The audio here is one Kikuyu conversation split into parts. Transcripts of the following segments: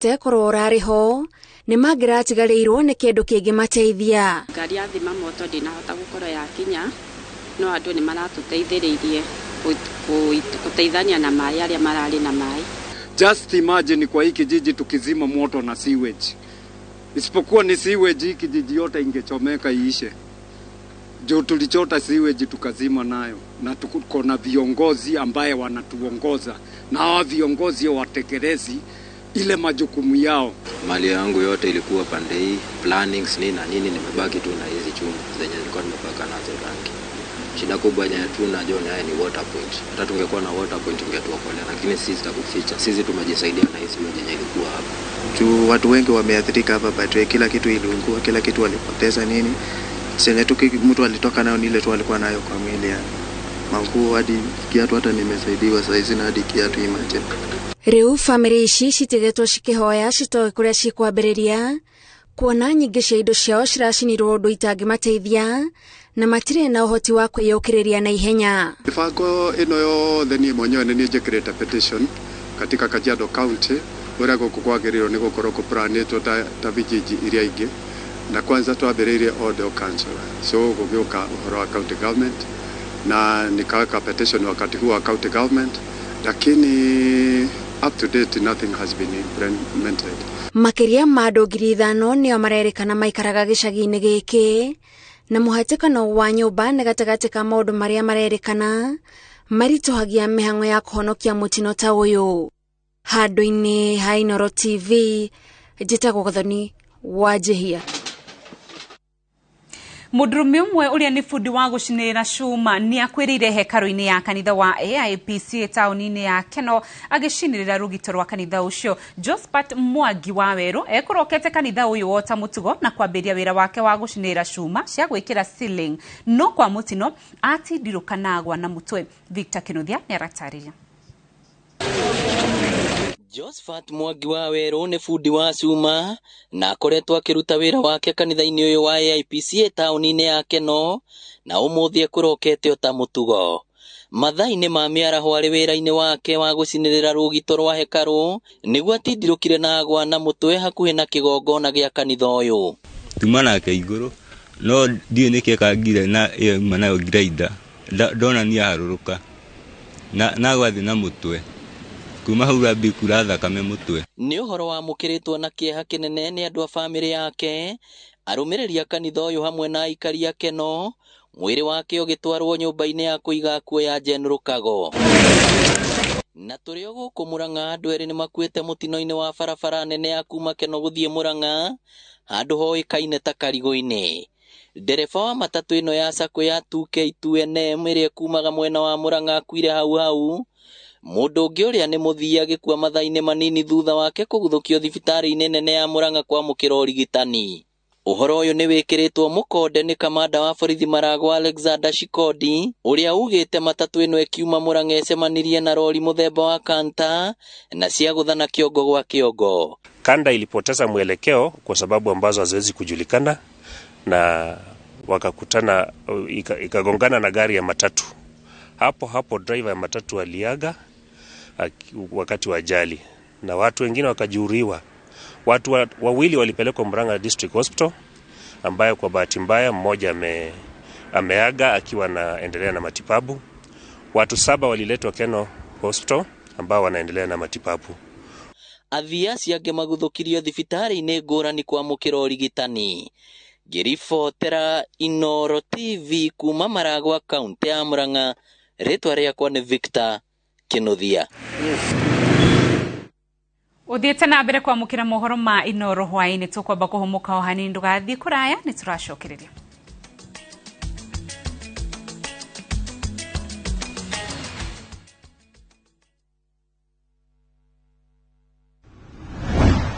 Korwo ũrarĩ ho nĩ mangĩratigarĩirwo nĩ kĩndũ kĩngĩmateithia. Ngari ya thima moto ndĩnahota gũkorwo yakinya, no andũ nĩ maratũteithĩrĩirie gũteithania na maĩ arĩa mararĩ na maĩ. Just imagine kwa hii kijiji tukizima moto na sewage. Isipokuwa ni sewage, hii kijiji yote ingechomeka iishe. Juu tulichota sewage tukazima nayo, na tuko na viongozi ambaye wanatuongoza, na hawa viongozi watekelezi ile majukumu yao. Mali yangu yote ilikuwa pande hii, plannings nini na nini, nimebaki tu na hizi chuma zenye nilikuwa nimepaka nazo rangi. Shida kubwa yenye tunajua naye ni water point. Hata tungekuwa na water point ungetuokolea, lakini sisi tutakuficha. Sisi tumejisaidia na hizi yenye ilikuwa hapa. Juu watu wengi wameathirika hapa, but kila kitu iliungua, kila kitu walipoteza nini. Chenye tu mtu alitoka nayo ni ile tu alikuwa nayo kwa mwili yani. Manguo hadi kiatu hata nimesaidiwa saizi na hadi kiatu imagine. Rĩu bamĩrĩ ici citigetwo cikĩhoya citoe kũrĩa cikwambĩrĩria, kuona nyingĩ cia indo ciao ciracinirwo ũndũ itangĩmateithia na matirĩ na ũhoti wa kwĩyũkĩrĩria na ihenya. Mibango ĩno yothe niĩ mwenyewe nĩ niĩ njĩkĩrĩte petition katika Kajiado County ũrĩa gũkũ kwagĩrĩirwo nĩ gũkorwo kũplanĩtwo ta vijiji iria ingĩ, na kwanza twambĩrĩirie Oldeo Council, so gũgĩũka ũhoro wa county government na nikaweka petition wakati huu wa county government, lakini up to date nothing has been implemented. Makĩria ma andũ 5,000 nĩo marerĩkana maikaraga gĩcagi-inĩ gĩkĩ, na mũhatĩkano wa nyũmba nĩ gatagatĩ ka maũndũ marĩa marerĩkana maritũhagia mĩhang'o ya kũhonokia mũtino ta ũyũ. Handũ-inĩ ha Inooro TV, njĩtagwo Gathoni wa Njihia. Mũndũrũme ũmwe ũrĩa nĩ bundi wa gũcinĩrĩra cuma nĩ akwĩrĩire hekarũ-inĩ ya kanitha wa AIPCA taũni-inĩ ya Keno agĩcinĩrĩra rũgito rwa kanitha ũcio. Josephat Mwangi wa Werũ ekũrokete kanitha ũyũ o ta mũtugo na kwambĩrĩria wĩra wake wa gũcinĩrĩra cuma cia gwĩkĩra ceiling, no kwa mũtino atindirũka na agwa na mũtwe. Victor Kinuthia nĩ aratarĩria. Josephat Mwangi wa Werũ nĩ bundi wa cuma na akoretwo akĩruta wĩra wake kanitha-inĩ ũyũ wa AIPCA taũni-inĩ ya Keno, na ũmũthĩ ekũrokete o ta mũtugo. Mathaa-inĩ ma mĩaraho arĩ wĩra-inĩ wake wa gũcinĩrĩra rũgito rwa hekarũ nĩguo atindirũkire na agwa na mũtwe hakuhĩ na kĩgongona gĩa kanitha ũyũ. Tuma nake igũrũ no ndiũĩ nĩkĩ ekangire na ĩyo ima nayo grinder ndona nĩaharũrũka na agwa thĩ na mũtwe. Kuma hau rambi kura thakame mũtwe. Nĩ ũhoro wamũkĩrĩtwo na kĩeha kĩnene nĩ andũ a bamĩrĩ yake, arũmĩrĩri a kanitha ũyũ hamwe na aikari a Keno, mwĩrĩ wake ũgĩtwarwo nyũmba-inĩ ya kũiga akuũ ya General Kago. Na tũrĩ o gũkũ Murang'a, andũ erĩ nĩmakuĩte mũtino-inĩ wa barabara nene ya kuma Keno gũthiĩ Murang'a, handũ hoĩkaine ta Karigũ-inĩ. Ndereba wa matatũ ĩno ya Sacco ya 2K2NM ĩrĩa ĩkumaga mwena wa Murang'a akuire hau hau. Mũndũ ũngĩ ũrĩa nĩ mũthii agĩkua mathaa-inĩ manini thutha wake kũguthũkio thibitarĩ-inĩ nene ya Murang'a kwamũkĩra ũrigitani. Ũhoro ũyũ nĩ wĩkĩrĩtwo mũkonde nĩ kamanda wa borithi Maragwa Alexander Shikodi ũrĩa ugĩte matatũ ĩno ĩkiuma Murang'a ĩcemanirie na rori mũthemba wa Kanta na ciagũthana kĩongo gwa kĩongo. Kanda ilipoteza mwelekeo kwa sababu ambazo haziwezi kujulikana na wakakutana, ikagongana na gari ya matatu. Hapo hapo driver ya matatu aliaga wakati wa ajali na watu wengine wakajeruhiwa. Watu wawili walipelekwa Murang'a District Hospital, ambayo kwa bahati mbaya mmoja ameaga akiwa anaendelea na matibabu. Watu 7 waliletwa Keno Hospital ambao wanaendelea na matibabu. Athii acio angĩ maguthũkirio thibitarĩ-inĩ ngũrani kwamũkĩra ũrigitani. Ngĩribotera Inooro TV kuma Maragwa, kaunti ya Murang'a, rĩtwa rĩakwa nĩ Victor Kinuthia. Ũthiĩte na mbere kwamũkĩra mohoro ma Inooro hwaĩ-inĩ, tũkwamba kũhũmũka o hanini, ndũgathiĩ kũraya, nĩ tũracokereria.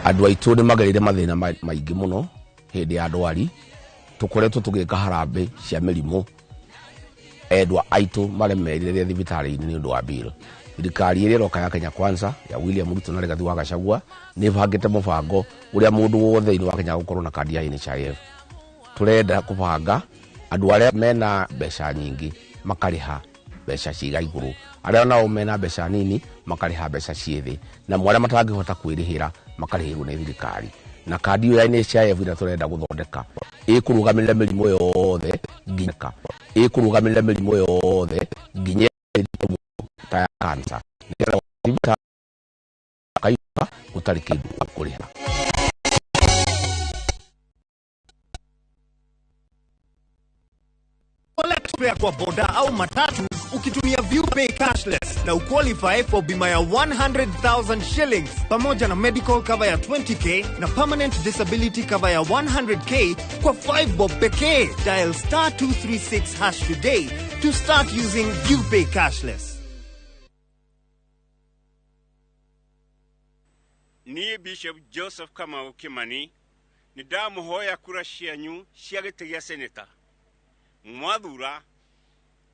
Andũ aitũ nĩ magereire mathĩna maingĩ mũno hĩndĩ ya ndwari, tũkoretwo tũgĩka harambĩ cia mĩrimũ, endwa aitũ maremerire thibitarĩ-inĩ nĩ ũndũ wa bill. Thirikari ĩrĩa ĩroka ya Kenya Kwanza ya William Ruto na Rigathi wa Gachagua nĩ ĩbangĩte mũbango ũrĩa mũndũ wothe thĩinĩ wa Kenya gũkorwo na kandi ya NHIF. Tũrenda kũbanga andũ arĩa mena mbeca nyingĩ makarĩha mbeca ciga igũrũ, arĩa nao mena mbeca nini makarĩha mbeca ciĩ thĩ, na arĩa matangĩhota kwĩrĩhĩra Makarĩhĩrwo nĩ thirikari. Na kandi ĩyo ya NHIF ĩrĩa tũrenda gũthondeka ĩkũrũgamĩrĩra mĩrimũ yothe nginya ĩkũrũgamĩrĩra mĩrimũ yothe nginya ta ya cancer, nĩgetha thibitarĩ gũtarĩ kĩndũ ũkũrĩha. Collect fare kwa boda au matatu ukitumia ViewPay cashless na uqualify for bima ya 100,000 shillings pamoja na medical cover ya 20K na permanent disability cover ya 100K kwa 5 bob pekee. Dial star 236 hash today to start using ViewPay cashless. Niĩ Bishop Joseph Kamau Kimani nĩ ndamũhoya kura cianyu cia gĩtĩ gĩa seneta. Mwathura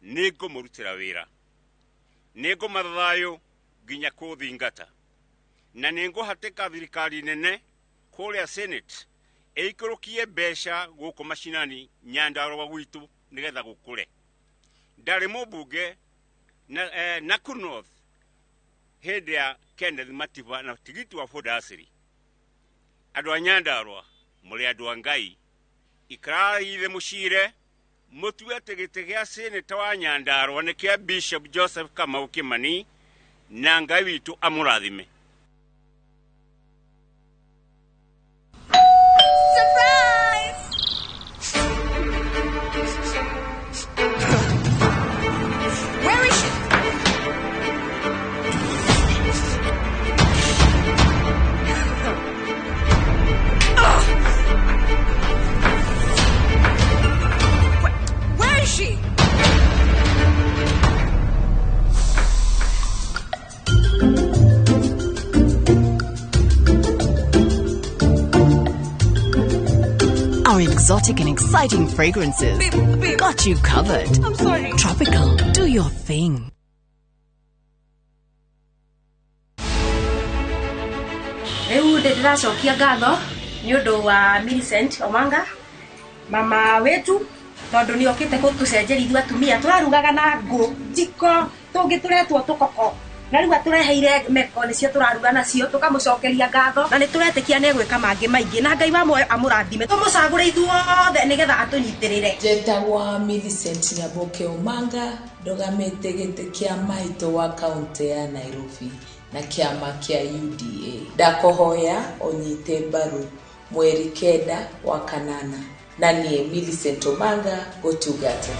nĩ ngũmũrutĩra wĩra, nĩ ngũmatha thayũ nginya kũthingata, na nĩ ngũhatĩka thirikari nene kũrĩa Senate ĩikũrũkie mbeca gũkũ macinani Nyandarũa gwitũ nĩgetha gũkũre. Ndarĩ mũmbunge na, Nakuru North hĩndĩ ya Kenneth Matiba na tigiti wa Ford Asili. Andũ a Nyandarũa mũrĩ andũ a Ngai, ikarai thĩ mũcire mũtue atĩ gĩtĩ gĩa seneta wa Nyandarũa nĩ kĩa Bishop Joseph Kamau Kimani, na Ngai witũ amũrathime. Surprise! Where is she? Where is she? Our exotic and exciting fragrances Babe, babe. got you covered. I'm sorry. Tropical, do your thing. Rĩu ndĩracokia ngatho nĩ ũndũ wa Millicent Omanga, mama wetu, tondũ nĩ okĩte gũtũcenjeria ithuĩ atumia tũrarugaga na ngũ njiko tũngĩ tũretwo tũkoko, na rĩu atũreheire meko nĩcio tũraruga nacio, tũkamũcokeria ngatho na nĩ tũretĩkia nĩ egwĩka mangĩ maingĩ, na Ngai wa muoyo amũrathime, tũmũcagũre ithuothe nĩgetha atũnyitĩrĩre. Njetagwo Millicent Nyaboke Omanga, ndũgamĩte gĩtĩ kĩa maitũ wa kaũntĩ ya Nairobi na kĩama kĩa UDA. Ndakũhoya ũnyite mbaru mweri 9 wa kanana, na niĩ Millicent Omanga gũtungata.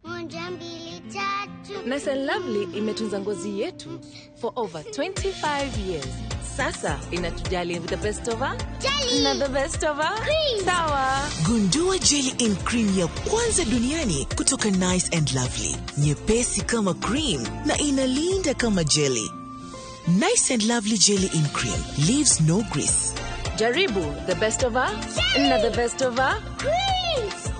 Moja, mbili, tatu. Nice and Lovely imetunza ngozi yetu for over 25 years. Sasa inatujali with the best of her Jelly. Na the best of her Cream. Sawa. Gundua jelly in cream ya kwanza duniani kutoka Nice and Lovely, nyepesi kama cream na inalinda kama jelly. Nice and Lovely jelly in cream leaves no grease. Jaribu the best of her na the best of her Creams.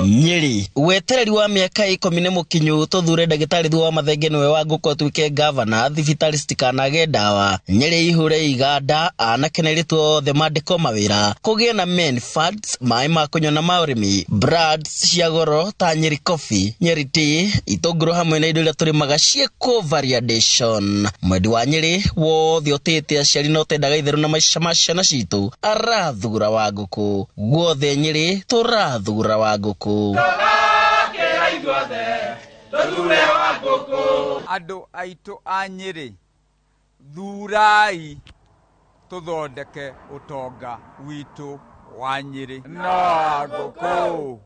Nyeri wetereri wa mĩaka 10 nĩ mũkinyu, tũthure ndagĩtarĩ Thuo wa Mathenge nĩwe wa ngũkũ atuĩke gavana, thibitarĩ citikanage ndawa, Nyeri ihure iganda, anake na airĩtu othe mandĩkwo mawĩra, kũgĩe na men funds, maĩ ma kũnyua na ma ũrĩmi, brands cia goro ta Nyeri Coffee, Nyeri Tea, itũngũrũ hamwe na indo iria tũrĩmaga ciĩkwo variation. Mwendi wa Nyeri wothe ũtĩĩte aciari na ũtendaga itherũ na maica ma ciana citũ arathura wa ngũkũ. Guothe Nyeri tũrathura wa ngũkũ. Andũ aitũ a Nyĩrĩ, thurai tũthondeke ũtonga witũ wa Nyĩrĩ na ngũkũ.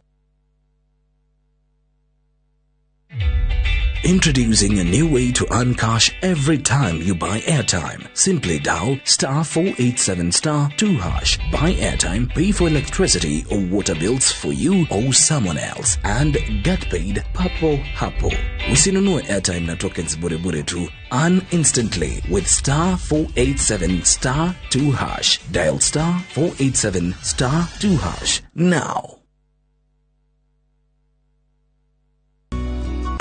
Introducing a new way to earn cash every time you buy airtime. Simply dial star 487 star 2 hash. Buy airtime, pay for electricity or water bills for you or someone else, and get paid papo hapo. Usinunue airtime na tokens bure bure tu. Earn instantly with star 487 star 2 hash. Dial star 487 star 2 hash now.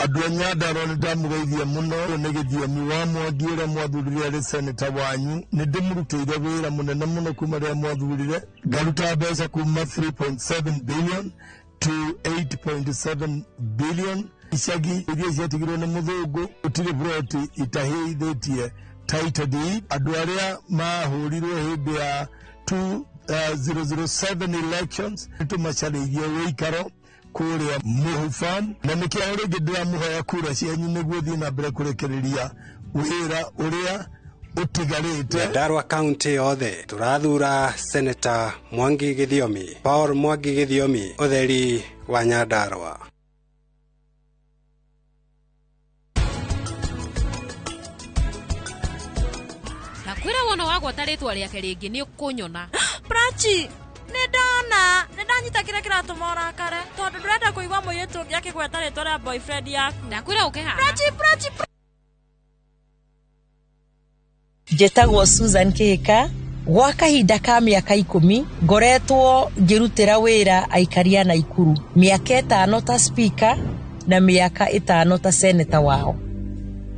Andũ a Nyandarua nĩ ndamũgeithia mũno. Ũyũ nĩ Gĩthiomi wa Mwangi ũrĩa mwathurire arĩ seneta wanyu. Nĩ ndĩmũrutĩire wĩra mũnene mũno kuma rĩrĩa mwathurire, ngaruta mbeca kuma 3.7 billion to 8.7 billion. Icagi iria ciatigirwo nĩ mũthũngũ gũtirĩ buroti itahĩithĩtie title deed. Andũ arĩa mahũrirwo hĩndĩ ya 2007 elections nĩtũmacarĩirie ũikaro kũrĩa Mũhu Farm, na nĩkĩo rĩngĩ ndĩramũhoya kura cianyu nĩguo thiĩ na mbere kũrekereria wĩra ũrĩa ũtigarĩte. Nyandarua County yothe tũrathura Senator Mwangi Gĩthiomi, Paul Mwangi Gĩthiomi, ũtheri wa Nyandarua. Na kwĩra wona wagwata rĩtwa rĩake rĩngĩ nĩ ũkũnyona. Prachi, nĩ ndona, nĩ ndanyita kĩrĩa kĩratũma ũrakare tondũ ndũrenda kũigua mũirĩtu ũngĩ akĩgweta rĩtwa rĩa boyfriend yaku. Ndakwĩra ũke haha. Prachi, Prachi. Njĩtagwo Susan Kĩhĩka. Gwa kahinda ka mĩaka 10 ngoretwo ngĩrutĩra wĩra aikari a Naikuru, mĩaka 5 ta speaker na mĩaka 5 ta senator wao.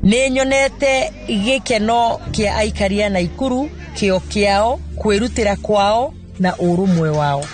Nĩ nyonete gĩkeno kĩa aikari a Naikuru, kĩo kĩao, kwĩrutĩra kwao na ũrũmwe wao.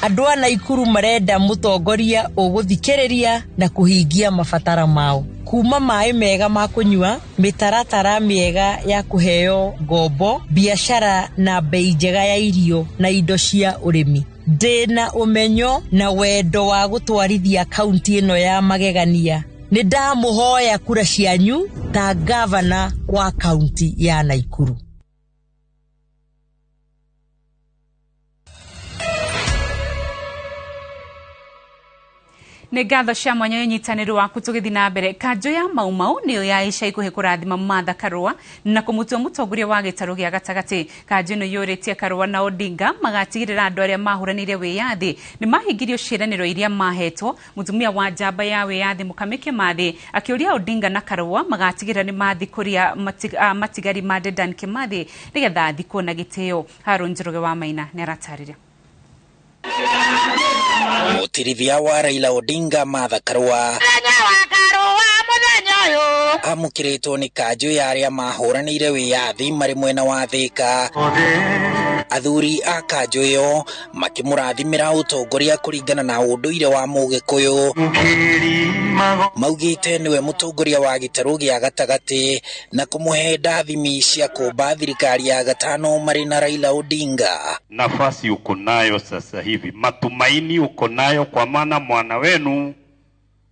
Andũ a Naikuru marenda mũtongoria ũgũthikĩrĩria na kũhingia mabatara mao, kuma maĩ mega ma kũnyua, mĩtaratara mĩega ya kũheo ngombo, biacara na bei njega ya irio na indo cia ũrĩmi. Ndĩna ũmenyo na wendo wa gũtwarithia kaunti ĩno ya magegania. Nĩ ndamũhoya kura cianyu ta gavana wa kaunti ya Naikuru. Nĩ ngatho cia mwanya ũnyitanĩri waku tũgĩthiĩ na mbere. Kanjũ ya Mau Mau nĩyo ya ica ikuhĩ kũrathima Martha Karua na kũmũtua mũtongoria wa gĩtarũ gĩa gatagatĩ. Kanjũ ĩno yũrĩtie Karua na Odinga magatigĩrĩra andũ arĩa mahũranĩire wĩyathi nĩ mahingirio ciĩranĩro iria mahetwo. Mũtumia wa njamba ya wĩyathi Mũkami Kĩmathi akĩũria Odinga na Karua magatigĩrĩra nĩ mathikũria matigari ma Dedan Kĩmathi nĩgetha athikwo na gĩtĩo. Harũn Njoroge wa Maina nĩ aratarĩria. Mũtirithia wa Raila Odinga Martha Karua amũkĩrĩtwo nĩ kanjũ ya arĩa mahũranĩire wĩyathi marĩ mwena wa Thĩka. Athuri a kanjũ ĩyo makĩmũrathimĩra ũtongoria kũringana na ũndũire wa Mũgĩkũyũ. Maugĩte nĩwe mũtongoria wa gĩtarũ gĩa gatagatĩ na kũmũhe ndathimi cia kũmba thirikari ya gatano marĩ na Raila Odinga. Nafasi uko nayo sasa hivi, matumaini uko nayo, kwa maana mwana wenu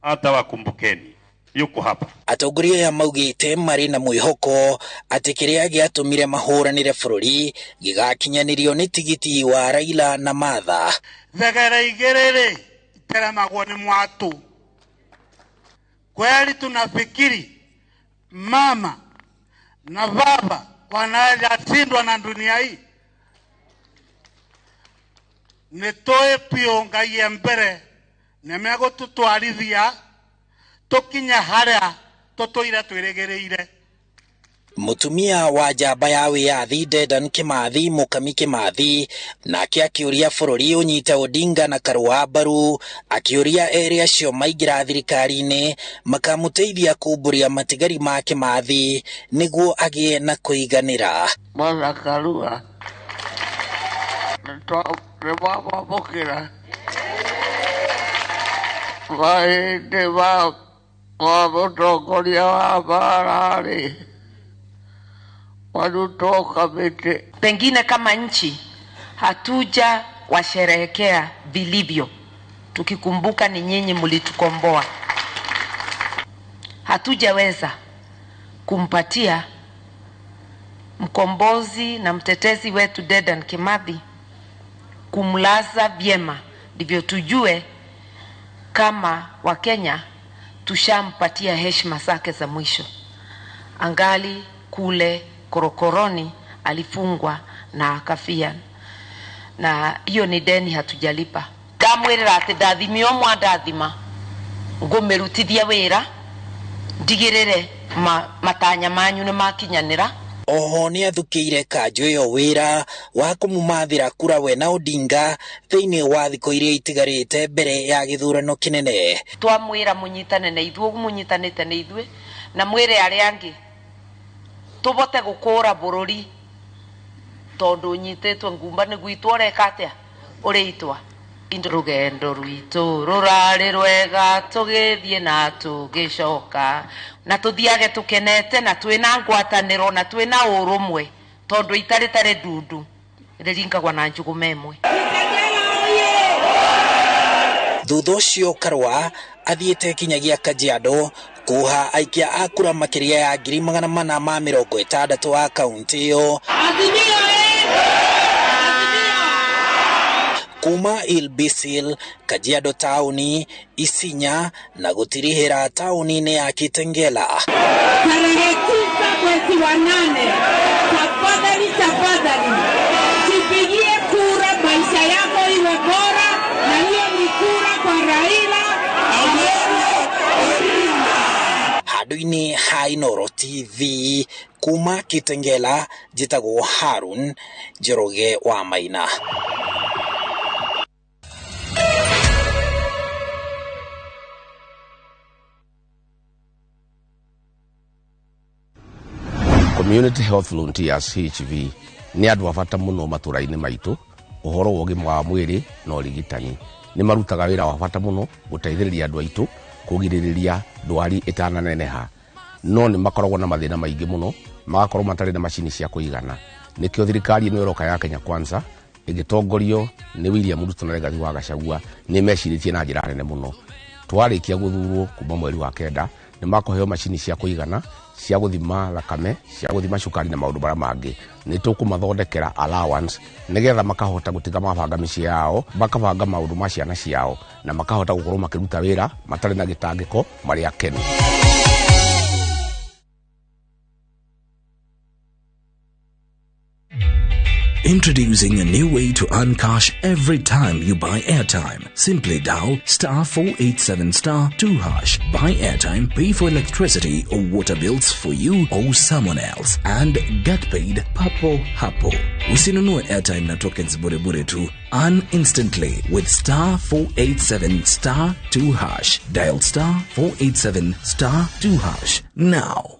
hata wakumbukeni yuko hapa. Atongoria aya maugĩte marĩ na mwĩhoko atĩ kĩrĩa gĩatũmire mahũranĩre bũrũri gĩgakinyanĩrio nĩ tigiti wa Raila na Martha. Thegere igĩrĩ iteremagwo nĩ mwatũ. Kweli tunafikiri mama na baba wanaweza shindwa na dunia hii? Nĩ tũĩ biũ Ngai e mbere nĩmegũtũtwarithia tũkinye harĩa tũtũire twĩrĩgĩrĩire. Mũtumia wa njamba ya wĩyathi Dedan Kĩmathi Mũkami Kĩmathi nake akĩũria bũrũri ũnyite Odinga na Karua mbaru, akĩũria erĩ acio maingĩra thirikari-inĩ makamũteithia kumbũria matigari ma Kĩmathi nĩguo agĩe na kũiganĩra. Martha Karua nĩmwamwamũkĩra mahĩndĩ ma mũtongoria wa mbara-rĩ warutoka mĩtĩ. Pengine kama nchi hatuja washerehekea vilivyo, tukikumbuka ni nyinyi mlitukomboa. Hatujaweza kumpatia mkombozi na mtetezi wetu Dedan Kimathi, kumlaza vyema, ndivyo tujue kama Wakenya tushampatia heshima zake za mwisho. Angali kule korokoroni alifungwa na akafia, na hiyo ni deni hatujalipa. Ndamwirira ati ndathimio mwandathima ngũmĩrutithia wĩra ndigĩrĩre matanya manyu nĩ makinyanĩra. Oho nĩ athukĩire kanjũ ĩyo wĩra wa kũmũmathĩra kura we na Odinga thĩinĩ wa thikũ iria itigarĩte mbere ya gĩthurano kĩnene. Twamwĩra mũnyitane na ithuĩ, mũnyitanĩte na ithuĩ, na mwĩre arĩa angĩ tũbote gũkũra bũrũri, tondũ ũnyitĩtwo ngumba nĩ gwitũ ũreka atĩa ũrĩitwa. Rũgendo rwitũ rũrarĩ rwega tũgĩthiĩ na tũgĩcoka, na tũthiage tũkenete na twĩna ngwatanĩro na twĩna ũrũmwe, tondũ itarĩ ndundu rĩringagwo na njũgũma ĩmwe. Thutha ũcio Karua athiĩte kinyagia Kajiado kuha aikia a kura makĩria ya 460,000 a kaunti ĩyo. Kuma Ilbisil, Kajiado tauni, Isinya na gũtirihĩra tauni-inĩ ya Kitengela. Tarehe 9 mwezi wa 8, tafadhali tafadhali tupigie kura, maisha yako iwe bora, na hiyo ni kura kwa Raila Amolo Odinga. Handũ-inĩ ha Inooro TV kuma Kitengela, njĩtagwo Harun Njoroge wa Maina. Community Health Volunteers CHV nĩ andũ a bata mũno matũra-inĩ maitũ ũhoro wa ũgima wa mwĩrĩ na ũrigitani. Nĩ marutaga wĩra wa bata mũno gũteithĩrĩria andũ aitũ kũgirĩrĩria ndwari ĩtananeneha, no nĩ makoragwo na mathĩna maingĩ mũno, magakorwo matarĩ na macini cia kũigana. Nĩkĩo thirikari ĩno ĩroka ya Kenya Kwanza ĩgĩtongorio nĩ William Ruto na Rigathi wa Gachagua nĩ mecirĩtie na njĩra nene mũno. Twarĩkia gũthurwo kuma mweri wa 9 nĩ makũheo macini cia kũigana cia gũthima thakame, cia gũthima cukari na maũndũ marĩa mangĩ. Nĩ tũkũmathondekera allowance nĩgetha makahota gũtiga mabanga mĩciĩ yao, makabanga maũndũ ma ciana ciao, na makahota gũkorwo makĩruta wĩra matarĩ na gĩtangĩko, marĩ akenu. Introducing a new way to earn cash every time you buy airtime. Simply dial star 487 star 2 hash. Buy airtime, pay for electricity or water bills for you or someone else, and get paid papo hapo. Usinunue airtime na tokens bure bure tu. Earn instantly with star 487 star 2 hash. Dial star 487 star 2 hash now.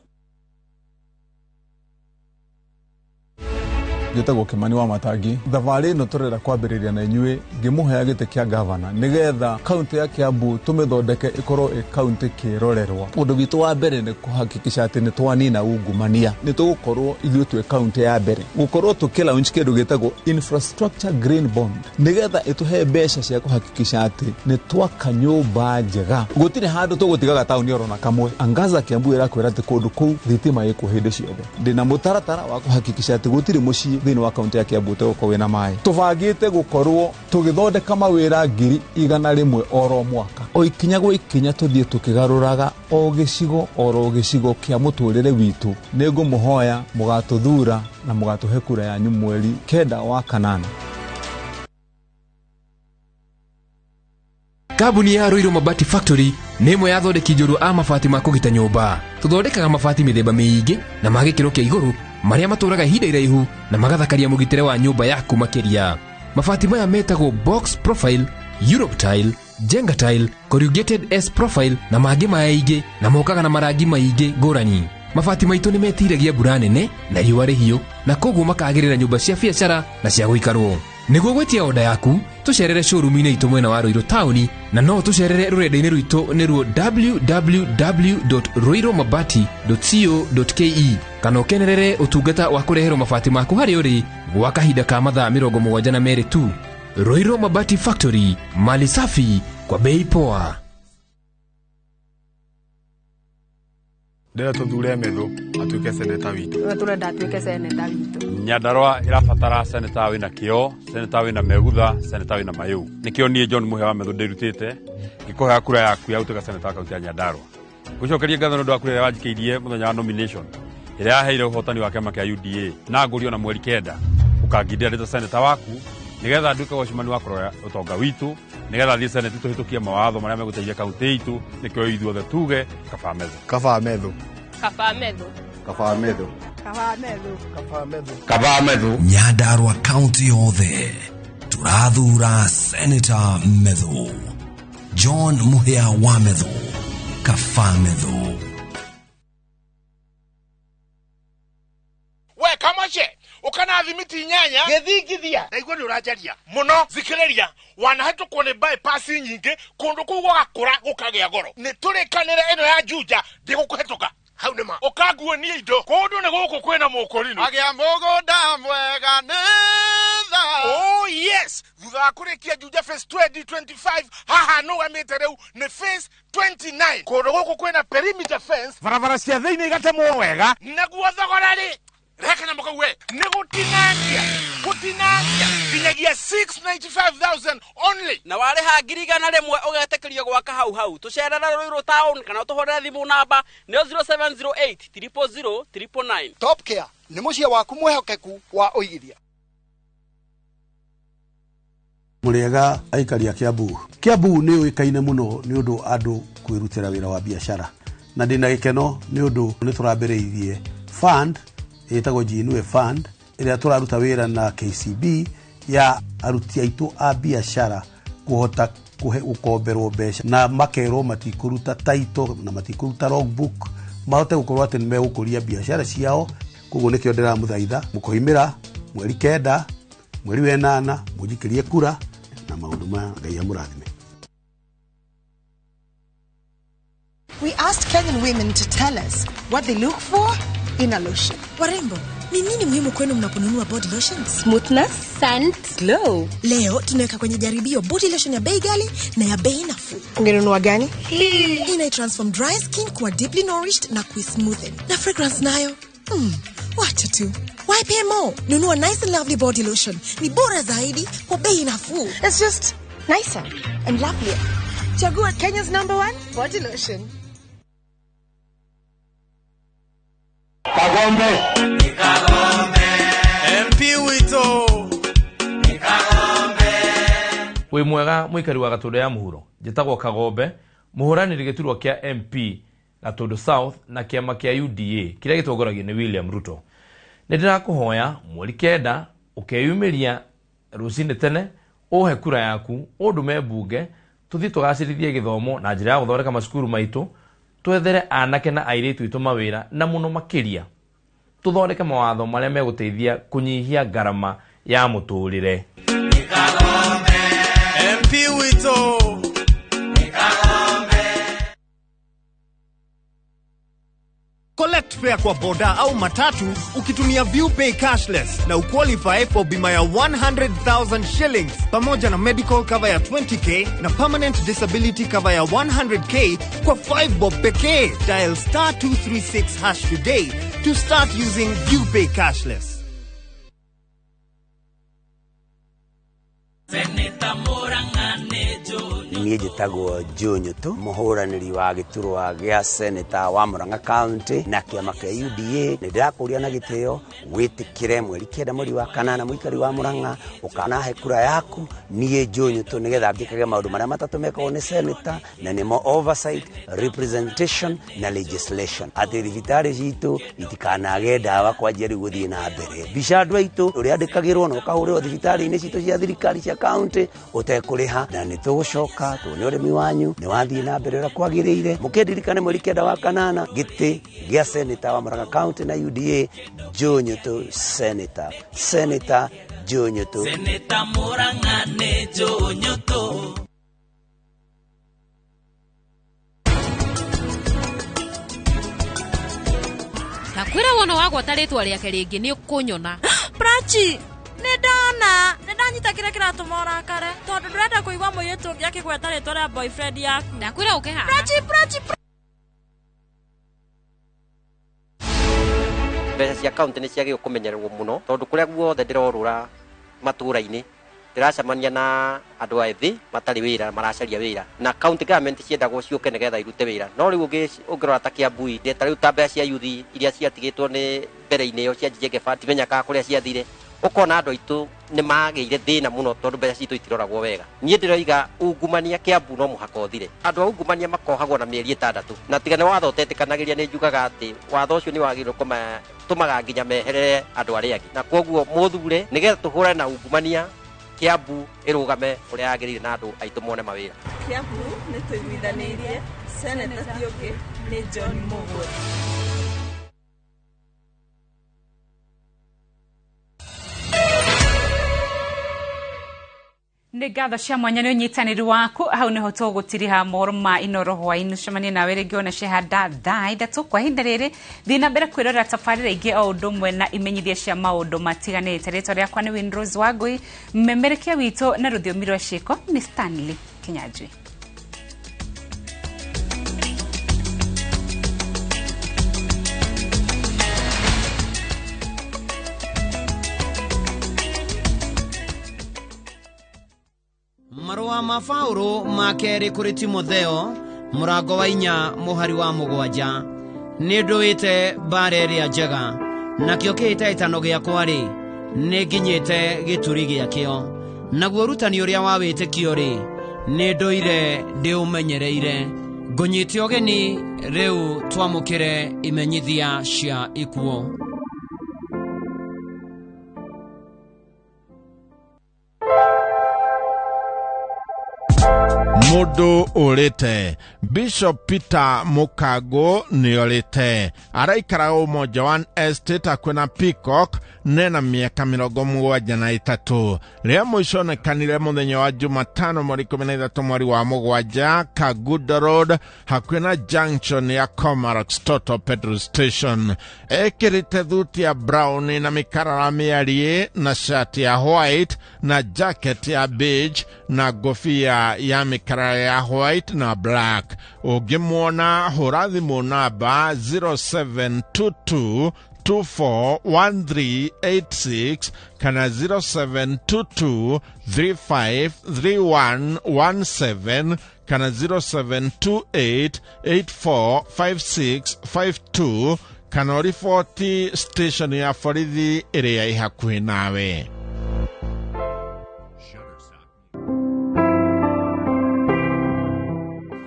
Njĩtagwo Kimani wa Matangi. Thabarĩ ĩno tũrenda kwambĩrĩria na inyuĩ ngĩmũhea gĩtĩ kĩa gavana nĩgetha kaunti ya Kiambu tũmĩthondeke ĩkorwo ĩ kaunti kĩrorerwa. Ũndũ witũ wa mbere nĩ kũhakikisha atĩ nĩ twanina ungumania. Nĩ tũgũkorwo ithuĩ twĩ kaunti ya mbere gũkorwo tũkĩ launch kĩndũ gĩtagwo infrastructure green bond nĩgetha ĩtũhe mbeca cia kũhakikisha atĩ nĩ twaka nyũmba njega. Gũtirĩ handũ tũgũtigaga taũni oro na kamwe. Angaza Kiambu ĩrakwĩra atĩ kũndũ kũu thitima ĩkuo hĩndĩ ciothe. Ndĩna mũtaratara wa kũhakikisha atĩ gũtirĩ mũciĩ thĩinĩ wa kaunti ya Kiambu ũtegũkorwo wĩna maĩ. Tũbangĩte gũkorwo tũgĩthondeka mawĩra 100,000 oro mwaka. O ikinya gwa ikinya tũthiĩ tũkĩgarũraga o gĩcigo oro gĩcigo kĩa mũtũrĩre witũ. Nĩngũmũhoya mũgatũthura na mũgatũhe kura yanyu mweri 9 wa 8. Kambuni ya Ruiru Mabati Factory nĩ ĩmwe ya athondeki njorua a mabati ma kũgita nyũmba. Tũthondekaga mabati mĩthemba mĩingĩ na ma gĩkĩro kĩa igũrũ marĩa matũraga ihinda iraihu na magathakaria mũgitĩre wa nyũmba yaku makĩria. Mabati maya metagwo box profile, Europe tile, Jenga tile, corrugated S profile na mangĩ maingĩ, na mokaga na marangi maingĩ ngũrani. Mabati maitũ nĩ metiragia mbura nene na riũa rĩhiũ, na koguo makagĩrĩra nyũmba cia biacara na cia gũikarwo. Nĩguo gwĩtia oda yaku, tũcerere showroom-inĩ itũ mwena wa Ruiru taũni, na no tũcerere rũrenda-inĩ rwitũ nĩruo www.ruirumabati.co.ke, kana ũkenerere ũtungata wa kũreherwo mabati maku harĩa ũrĩ gwa kahinda ka mathaa 72 tu. Ruiru Mabati Factory, mali safi kwa bei poa. Ndĩrenda tũthure Methu atuĩke seneta witũ. Tũrenda atuĩke seneta witũ. Nyandarua ĩrabatara seneta wĩna kĩo, seneta wĩna megutha, seneta wĩna mayũ. Nĩkĩo niĩ John Muhe wa Methu ndĩrutĩte ngĩkũhea kura yaku ya gũtuĩka seneta wa kaunti ya Nyandarua. Ngũcokerie ngatho nĩ ũndũ wa kura ĩrĩa wanjikĩirie mũthenya wa nomination ĩrĩa yaheire ũhotani wa kĩama kĩa UDA, na ngũrio na mweri 9 ũkangindĩra ndĩ ta seneta waku nĩgetha nduĩke wacimani wa kũrora ũtonga witũ, nĩgetha thiĩ seneti tũhĩtũkie mawatho marĩa megũteithia kaunti itũ. Nĩkĩo ithuothe tuge kaba Methu. Kaba Methu. Kaba Methu. Kaba Methu. Kabaa Methu. Kabaa Methu. Kabaa Methu. Nyandarua County yothe turathura Senator Methu. John Muhia wa Methu. Kabaa Methu. We kamache ukana thimiti nyanya githingithia na igwe ni uranjaria muno thikiriria wanahetũkwo nĩ bypass nyingĩ kũndũ kũu gũgakũra gũkagĩa goro nĩ tũrĩkanĩre ĩno ya Juja ndĩgũkũhetũka hau nĩ ma ũkanguonia indo kũndũ nĩ gũkũ kwĩna mũkũrinũ agĩa mũgũnda mwega nĩ tha. Oh yes, thutha wa kũrĩkia Juja phase 2025 haha nũgamĩte rĩu nĩ phase 29 kũndũ gũkũ kwĩna perimeter fence barabara cia thĩinĩ igatemwo wega naguo thogora rĩ reka na mukauwe nĩ gũtinangia gũtinangia nginyagia 695,000 only na warĩha 100,000 ũgetĩkĩrio gwaka hau hau tũcerere Ruiru town kana ũtũhũrĩre thimũ namba nĩyo 0708 000 999. Top Care nĩ mũciĩ waku mwĩhokeku wa ũigithia. Mũrĩega aikari a Kiambu. Kiambu nĩ yũĩkaine mũno nĩ ũndũ andũ kwĩrutĩra wĩra wa biacara na ndĩna gĩkeno nĩ ũndũ nĩ tũrambĩrĩirie fund ĩtagwo Jiinue Fund ĩrĩa tũraruta wĩra na KCB ya aruti aitũ a biacara kũhota gũkomberwo mbeca na makerwo matikũruta title na matikũruta logbook mahote gũkorwo atĩ nĩ megũkũria biacara ciao. Koguo nĩkĩo ndĩramũthaitha mũkoimĩra mweri 9 mweri wa 8 mũnjikĩrie kura na maũndũ maya Ngai amũrathime. We asked Kenyan women to tell us what they look for in a lotion. Warembo, ni nini muhimu kwenu mnaponunua body lotion? Smoothness, scent, glow. Leo tunaweka kwenye jaribio body lotion ya bei ghali na ya bei nafuu. Ungenunua gani? Hii ina transform dry skin kuwa deeply nourished na kuismoothen. Na fragrance nayo? Wacha tu. Why pay more? Nunua nice and lovely body lotion. Ni bora zaidi kwa bei nafuu. It's just nicer and lovelier. Chagua Kenya's #1 body lotion. Kagombe. Kagombe. MP wito. Kagombe. Wi mwega mwikari wa Gatundu ya muhuro njĩtagwo Kagombe mũhũranĩri gĩturwa kĩa MP Gatundu South na kĩama kĩa UDA kĩrĩa gĩtongoragio nĩ William Ruto. Nĩ ndĩrakũhoya mweri 9 ũkeyumĩria rũcinĩ tene ũhe kura yaku ũndũme mbunge tũthiĩ tũgacĩrithie gĩthomo na njĩra ya gũthondeka macukuru maitũ twethere anake na airĩtu aitũ mawĩra na mũno makĩria tũthondeke mawatho marĩa megũteithia kũnyihia ngarama ya mũtũrĩre. MP wito. Collect fare kwa boda au matatu ukitumia ViewPay cashless na uqualify for bima ya 100,000 shillings pamoja na medical cover ya 20k na permanent disability cover ya 100k kwa 5 bob pekee. Dial *236# today to start using ViewPay cashless. Niĩ njĩtagwo Joe Nyutu, mũhũranĩri wa gĩturwa gĩa Senator wa Murang'a County na kĩama kĩa UDA. Nĩ ndĩrakũria na gĩtĩo wĩtĩkĩre mweri 9 mweri wa 8 mũikari wa Murang'a ũkanahe kura yaku niĩ Joe Nyutu nĩgetha njĩkage maũndũ marĩa matatũ mekagwo nĩ Senator na nĩmo oversight, representation na legislation. Atĩ thibitarĩ citũ itikanage ndawa kwanjia rĩu gũthiĩ na mbere. Mbica andũ aitũ ũrĩa andĩkagĩrwo na ũkahũrĩrwo thibitarĩ-inĩ citũ cia thirikari cia county ũtekũrĩha, na nĩ tũgũcoka tuone ũrĩmi wanyu nĩ wathiĩ na mbere ũrĩa kwagĩrĩire. Mũkĩndirikane mweri 9 wa 8 gĩtĩ gĩa Senator wa Murang'a County na UDA Joe Nyutu Senator. Senator Joe Nyutu. Senator Murang'a nĩ Joe Nyutu. Ndakwĩra wona wagwata rĩtwa rĩake rĩngĩ nĩ ũkũnyona. Prachi, nĩ ndona nĩ ndanyita kĩrĩa kĩratũma ũrakare tondũ ndũrenda kũigua mũirĩtu ũngĩ akĩgweta rĩtwa rĩa boyfriend yaku. Ndakwĩra ũke haha. Prachi, Prachi. Mbeca cia kaunti nĩ ciagĩrĩirwo kũmenyererwo mũno tondũ kũrĩa guothe ndĩrorũra matũũra-inĩ ndĩracemania na andũ ethĩ matarĩ wĩra maracaria wĩra na county government ciendagwo ciũke nĩgetha irute wĩra no rĩu ũngĩrora ta Kiambu ta rĩu ta mbeca cia youth iria ciatigĩtwo nĩ mbere-inĩ ĩyo cia Njige Fund timenya kana kũrĩa ciathire ũkona andũ aitũ nĩ magĩire thĩna mũno tondũ mbeca citũ itiroragwo wega. Niĩ ndĩroiga ungumania Kiambu no mũhaka ũthire. Andũ a ungumania makohagwo na mĩeri 6 na tiga nĩ watho ũtetĩkanagĩria nĩ njugaga atĩ watho ũcio nĩ wagĩrĩirwo Tũmaga nginya meherere andũ arĩa angĩ, na kwoguo mũthure nĩgetha tũhũrane na ungumania, Kiambu ĩrũgame ũrĩa yagĩrĩire na andũ aitũ mone mawĩra. Kiambu nĩ tũiguithanĩirie, seneta ti ũngĩ nĩ John Mũgwe. Nĩ ngatho cia mwanya nĩ ũnyitanĩri waku. Hau nĩho tũgũtiriha mohoro ma Inoro hwaĩ-inĩ. Ũcemanie nawe rĩngĩ ona cihanda thaa 3. Kwa ihinda rĩrĩ, thiĩ na mbere kwĩrorera tabarĩra ingĩ o ũndũ ũmwe na imenyithia cia maũndũ matiganĩte. Rĩtwa rĩakwa nĩ Winrose Wangui, mmemerekia witũ na rũthiomi rwa ciĩko nĩ Stanley Kinyanjui. Marũa ma Paulo ma kerĩ kũrĩ Timotheo, mũrango wa 4 mũhari wa 7. Nĩ ndũĩte mbara ĩrĩa njega, nakĩo kĩhĩtahĩtano gĩakwa-rĩ, nĩ nginyĩte gĩturi gĩakĩo. Naguo ũrutani ũrĩa wa wĩtĩkio-rĩ, nĩ ndũire ndĩũmenyereire. Ngũnyite ũgeni rĩu twamũkĩre imenyithia cia ikuũ. Mũndũ ũrĩte Bishop Peter Mukango nĩorĩte, araikara Umoja One Estate hakuhĩ na Peacock, nena mĩaka 73. Rĩa mũico onekanire mũthenya wa Jumatano mweri 13 mweri wa 7, Kangundo Road hakuhĩ na junction ya Komarock Total petrol station. Ekĩrĩte thuti ya brown na mĩkarara mĩariĩ na shati ya white na jacket ya beige na ngobia ya mĩkarara ya white na black. Ũngĩmuona, hũra thimũ namba 0722 241386 kana 0722 353117 kana 0728 845652 kana ũriboti station ya borithi ĩrĩa ĩ hakuhĩ nawe.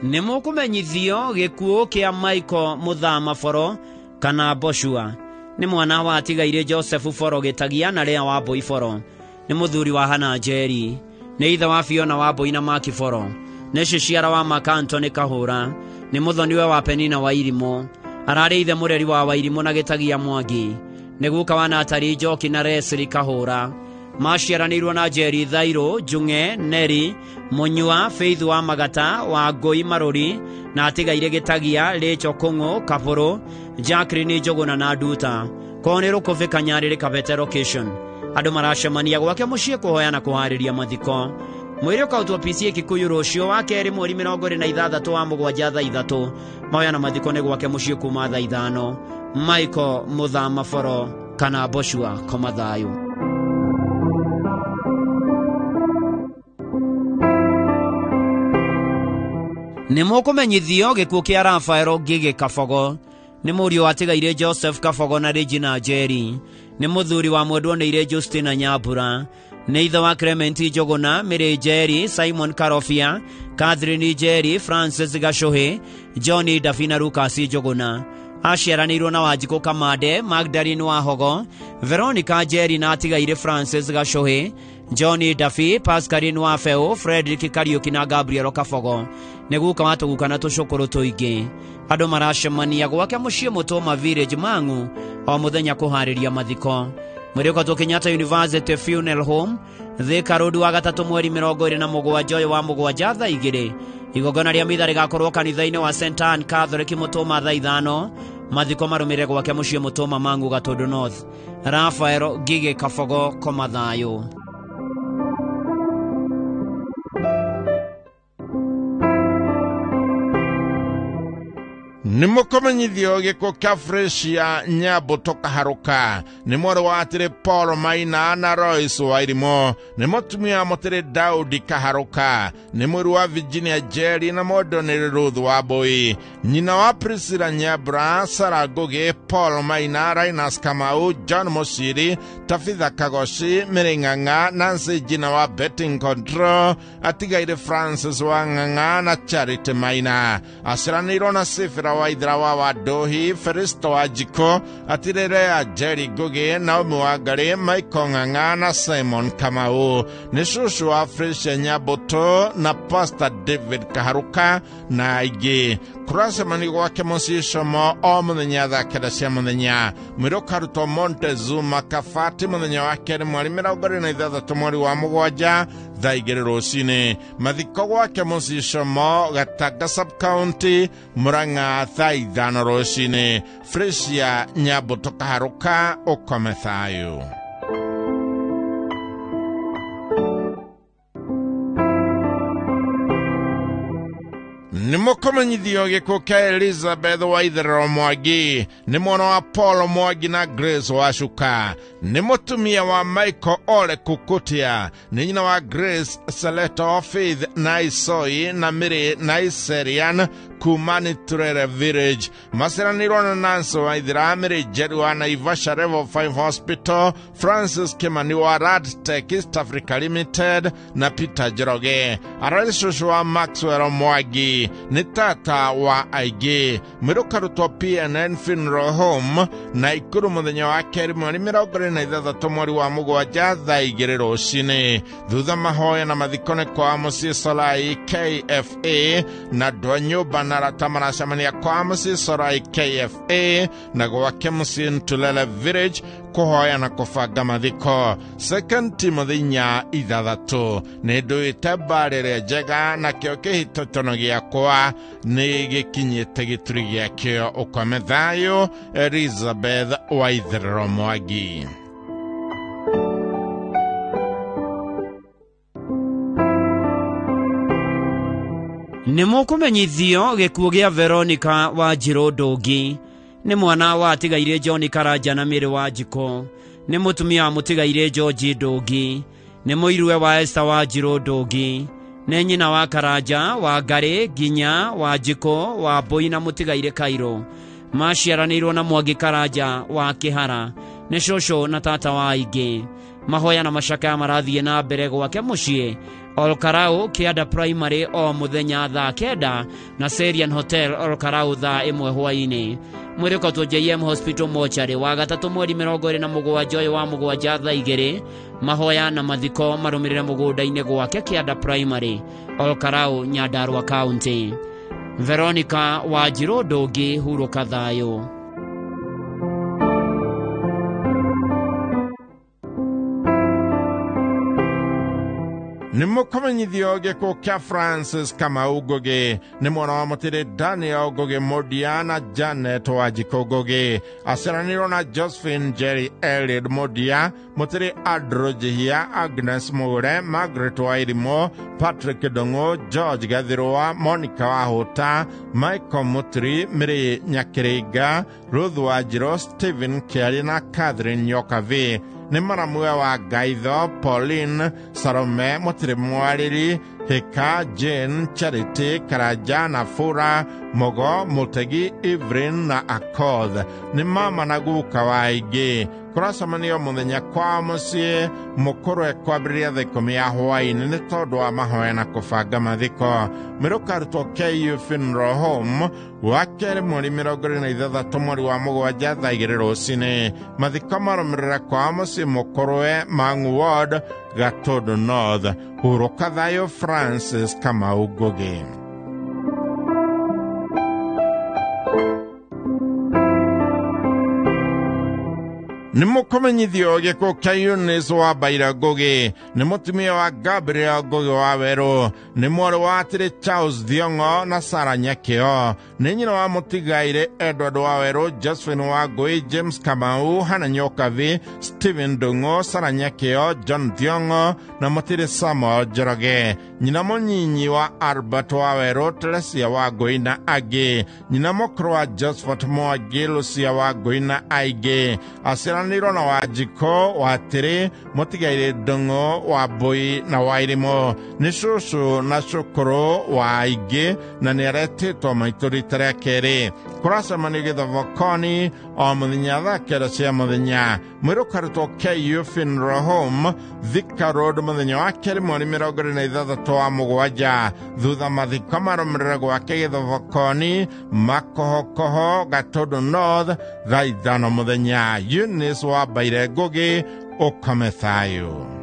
Nĩ mũkũmenyithio gĩkuũ kĩa Michael Mũthama Boro kana Boshua. Nĩ mwana wa atigaire Joseph Boro Gĩtagia na Lea wa Mbũi Boro. Nĩ mũthuri wa Hana Njeri. Nĩ ithe wa Fiona wa Mbũi na Maki Boro. Nĩ ciciara wa Mark Anthony Kahũra. Nĩ mũthoniwe wa Penina wa Irimũ. Ararĩ ithe mũreri wa Wairimũ na Gĩtagia Mwangi. Nĩ guka wa Natali Njoki na Leslie Kahũra. Maciaranĩirwo na Njeri Thairũ, Njung'e, Neri, Mũnyua, Faith wa Magata, wa Ngũi Marũri, na atigaire Gĩtagia, Rachel Kũng'ũ, Kabũrũ, Jacqueline Njũgũna na Nduta. Kwao nĩ Rũkũbĩ Kanyarĩrĩ Kabete location. Andũ maracemania gwake mũciĩ kũhoya na kũharĩria mathiko. Mwĩrĩ ũkautwo PCA Kikuyu rũciũ wa kerĩ mweri 26 wa 7 thaa 3. Mahoya na mathiko nĩ gwake mũciĩ kuma thaa 5. Michael Mũthama Boro kana Boshua, koma thayũ. Nĩ mũkũmenyithio gĩkuũ kĩa Rafael Ngĩgĩ Kabogo. Nĩ mũriũ watigaire Joseph Kabogo na Regina Njeri. Nĩ mũthuri wa mwendwo nĩire Justina Nyambura. Nĩ ithe wa Clement Njũgũna, Mary Njeri, Simon Karobia, Catherine Njeri, Francis Gacũhĩ, John Dabi na Lucas Njũgũna. Aciaranĩirwo na Wanjikũ Kamande, Magdalene Wahogo, Veronica Njeri na atigaire Francis Gacũhĩ, John Dabi, Pascaline Wafeũ, Frederick Kariũki na Gabriel Kabogo. Nĩ guka wa tũguka na tũcũkũrũ tũingĩ. Andũ maracemania gwake mũciĩ Mũtũma Village Mang'u o mũthenya kũharĩria mathiko. Mwĩrĩ ũkatwo Kenyatta University Funeral Home, Thika Road wa gatatũ mweri 27 ũyũ wa 7 thaa 2. Igongona rĩa mitha rĩgakorwo kanitha-inĩ wa St Anne Catholic Mũtũma thaa 5. Mathiko marũmĩrĩre gwake mũciĩ Mũtũma Mang'u Gatũndũ North. Rafael Ngigĩ Kabogo, koma thayũ. Nĩ mũkũmenyithio gĩkuũ kĩa Fresia Nyambũtũ Kaharũka. Nĩ mwarĩ wa atĩrĩ Paul Maina na Royce Wairimũ. Nĩ mũtumia mũtĩrĩ Daudi Kaharũka. Nĩ mwĩrĩ wa Virginia Njeri na mwendwo nĩ Ruth Wambui. Nyina wa Priscilla Nyambura, Sarah Ngũgĩ, Paul Maina, Linus Kamau, John Mũciri, Tabitha Kagoci, Mary Ng'ang'a, Nancy Njina wa Betting Control, atigaire Francis wa Ng'ang'a na Charity Maina. Aciaranĩirwo na Sifira Waithera wa Wanduhi, Feristo Wanjikũ, Atirĩrĩ ya Jerry Ngugi, Naomi Wangari, Michael Ng'ang'a na Simon Kamau. Nĩ cũcũ wa Fresia Nyambũtũ na Pastor David Kaharuka na aingĩ. Kũracemania gwake mũciĩ Como o mũthenya thaa 9 cia mũthenya. Mwĩrĩ ũkarutwo Montezuma Kabati mũthenya wa kerĩ mweri 26 mweri wa 7 thaa 2 rũcinĩ. Mathiko gwake mũciĩ Como, Gatanga sub-county, Murang'a thaa 5 rũcinĩ. Fresia Nyambũtũ Kaharuka, ũkome thayũ. Nĩ mũkũmenyithio gĩkuũ kĩa Elizabeth Waitherero Mwangi, nĩ mwana wa Paul Mwangi na Grace Wacuka, nĩ mũtumia wa Michael Ole Kukutia, nĩ nyina wa Grace Seleto Faith na Isoi na Mary na Iserian kuma Nĩturere Village. Maciaranĩirwo na Nancy Waithera, Mary Njeri wa Naivasha Level 5 Hospital, Francis Kimani wa Radtech East Africa Limited na Peter Njoroge. Ararĩ cũcũ wa Maxwell Mwangi, nĩ tata wa aingĩ. Mwĩrĩ ũkarutwo PNN Funeral Home na Ikuru mũthenya wa kerĩ mweri 26 mweri wa 7 thaa 2 rũcinĩ. Thutha mahoya na mathiko nĩ kwa mũciĩ Solai KFA na andũ a nyũmba na arata maracemania kwa mũciĩ Solai KFA na gwake mũciĩ Ntulele Village kũhoya na kũbanga mathiko. Second Timothy 4:6. Nĩ ndũĩte mbaara ĩrĩa njega, nakĩo kĩhĩtahĩtano gĩakwa nĩ gĩkinyĩte gĩturi gĩakĩo. Ũkome thayũ. Elizabeth Waitherero Mwangi. Nĩ mũkũmenyithio gĩkuũ gĩa Veronica Wanjirũ Ndũngi, nĩ mwana wa atigaire John Karanja na Mary Wanjikũ, nĩ mũtumia wa mũtigaire George Ndũngi, nĩ mũirue wa Esther Wanjirũ Ndũngi, nĩ nyina wa Karanja wa Ngarĩ Nginya Wanjikũ wa Mbũi na mũtigaire Kairũ. Maciaranĩirwo na Mwangi Karanja wa Kĩhara, nĩ cũcũ na tata wa aingĩ. Mahoya na macakaya marathiĩ na mbere gwake mũciĩ Olkarau Kĩanda Primary o mũthenya thaa 9 na Serian Hotel Olkarau thaa 1 hwaĩ-inĩ. Mwĩrĩ ũkarutwo JM Hospital Mortuary wa gatatũ mweri 27 ũyũ wa 7 thaa 2. Mahoya na mathiko marũmĩrĩre mũgũnda-inĩ gwake Kĩanda Primary Olkarau, Nyandarua County. Veronica Wanjirũ Ndũngi, hurũka thayũ. Nĩ mũkũmenyithio gĩkuũ kĩa Francis Kamau Ngugi, nĩ mwana wa mũtĩrĩ Daniel Ngugi Mũndia na Janet Wanjikũ Ngugi. Aciaranĩirwo na Josephine Njeri Eliud Mũndia, mũtĩrĩ Andrew Njihia, Agnes Mũgũre, Margaret Wairimũ, Patrick Ndung'u, George Gathirũa, Monica Wahũta, Michael Mutiri, Mary Nyakĩrĩnga, Ruth Wanjirũ, Stephen Kĩaria na Catherine Nyokabi. Nĩ maramwe wa Gaitho, Pauline, Salome, Mũtĩrĩ Mwarĩri, Hika, Jane, Charity, Karanja na Fura, Mogo, Mũtegi, Evelyn na Akoth. Nĩ mama na guka wa aingĩ. Kũracemanio mũthenya kwa mũciĩ mũkũrwe kwambĩrĩria thaa 10 ya hwaĩ-inĩ nĩ tondũ wa mahoya na kũbanga mathiko. Mwĩrĩ ũkarutwo KU Funeral Home wa kerĩ mweri 26 mweri wa 7 thaa 2 rũcinĩ. Mathiko marũmĩrĩra kwa mũciĩ mũkũrwe Mang'u Ward, Gatũndũ North. Hurũka thayũ. Francis Kamau Ngugi. Nĩ mũkũmenyithio gĩkuũ kĩa Eunice wa Mbaira Ngugi, nĩ mũtumia wa Gabriel Ngugi wa Werũ, nĩ mwarĩ wa atĩrĩ Charles Thiong'o na Sarah Nyakĩo, nĩ nyina wa mũtigaire Edward wa Werũ, Josephine wa Ngũi, James Kamau, Hannah Nyokabi, Stephen Ndung'u, Sarah Nyakĩo, John Thiong'o na mũtĩrĩ Samuel Njoroge, nyina mũnyinyi wa Albert wa Werũ, Teresia wa Ngũi na angĩ, nyina mũkũrũ wa Josephat Mwangi, Lucia wa Ngũi na aingĩ. Aciaranĩirwo na Wanjikũ wa Tĩrĩ, mũtigaire Ndung'u wa Mbũi na Wairimũ, nĩ cũcũ na cũkũrũ wa aingĩ na nĩ aretĩtwo maitũ rita rĩa kerĩ. Kũracemanio Gĩthobokoni o mũthenya thaa kenda cia mũthenya. Mwĩrĩ ũkarutwo KU Funeral Home, Thika Road, mũthenya wa kerĩ mweri 26 wa mũgwanja. Thutha mathiko marũmĩrĩre gwake Gĩthobokoni, Makohokoho, Gatũndũ North, thaa 5 mũthenya. Eunice Wambaire Ngũgĩ, ũkome thayũ.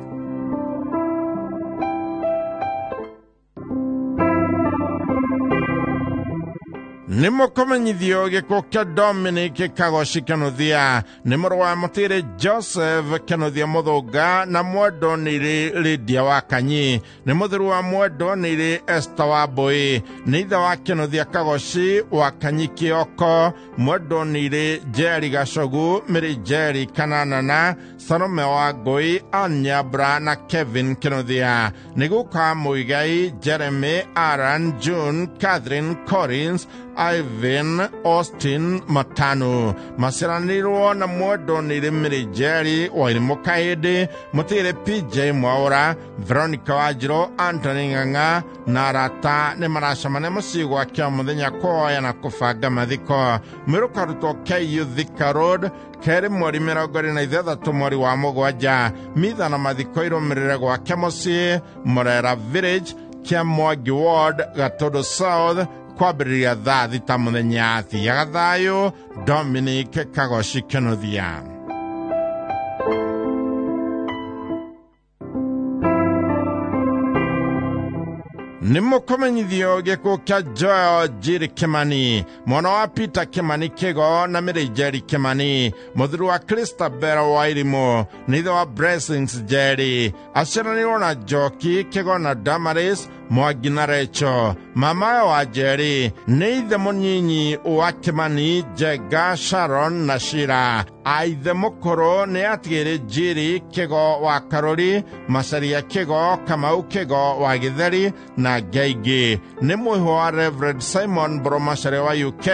Nĩ mũkũmenyithio gĩkuũ kĩa Dominic Kagoci Kĩnuthia. Nĩ mũrũ wa mũtĩrĩ Joseph Kĩnuthia Mũthũnga na mwendwo nĩirĩ Lydia wa Kanyi. Nĩ mũthuri wa mwendwo nĩirĩ Esther wa Mbũi. Nĩ ithe wa Kĩnuthia Kagoci wa Kanyi Kĩoko, mwendwo nĩirĩ Jerry Gacogu, Mary Jerry Kananana, Salome wa Ngũi, Ann Nyambura na Kevin Kĩnuthia. Nĩ guka Mũigai, Jeremy, Aaron, June, Catherine Collins, Ivan Austin Matano. Maciaranĩirwo na mwendwo nĩirĩ Mary Jerry Wairimũ Kahĩndĩ, mũtĩrĩ PJ Mwaũra, Veronica Wanjirũ, Anthony Ng'ang'a na arata nĩ maracemania mũciĩ gwake o mũthenya kũhoya na kũbanga mathiko. Mwĩrĩ ũkarutwo KU Thika Road, kerĩ mweri 26 mweri wa mũgwanja. Mitha na mathiko irũmĩrĩre gwake mũciĩ Murera Village, Kĩamwangi Ward, Gatũndũ South, kwambĩrĩria thaa 6 mũthenya. Thiaga thayũ. Dominic Kagoci Kĩnuthia. Nĩ mũkũmenyithio gĩkuũ kĩa Joel Njiri Kĩmani, mwana wa Peter Kĩmani Kĩgo na Mary Njeri Kĩmani, mũthuri wa Christabel Wairimũ, nĩ ithe wa Blessings Njeri. Aciaranĩirwo na Njoki Kĩgo na Damaris Mwangi na Recho. Mamawe wa Njeri nĩ ithe mũnyinyi wa Kĩmani, Njenga, Sharon na Shira. Aithe mũkũrũ nĩ atigĩrĩ Njiri Kĩgo wa Karũri, Macaria Kĩgo, Kamau Kĩgo wa Gĩtheri na Ngeingĩ. Nĩ mwĩhwa wa Reverend Simon Mbũrũ Macaria wa UK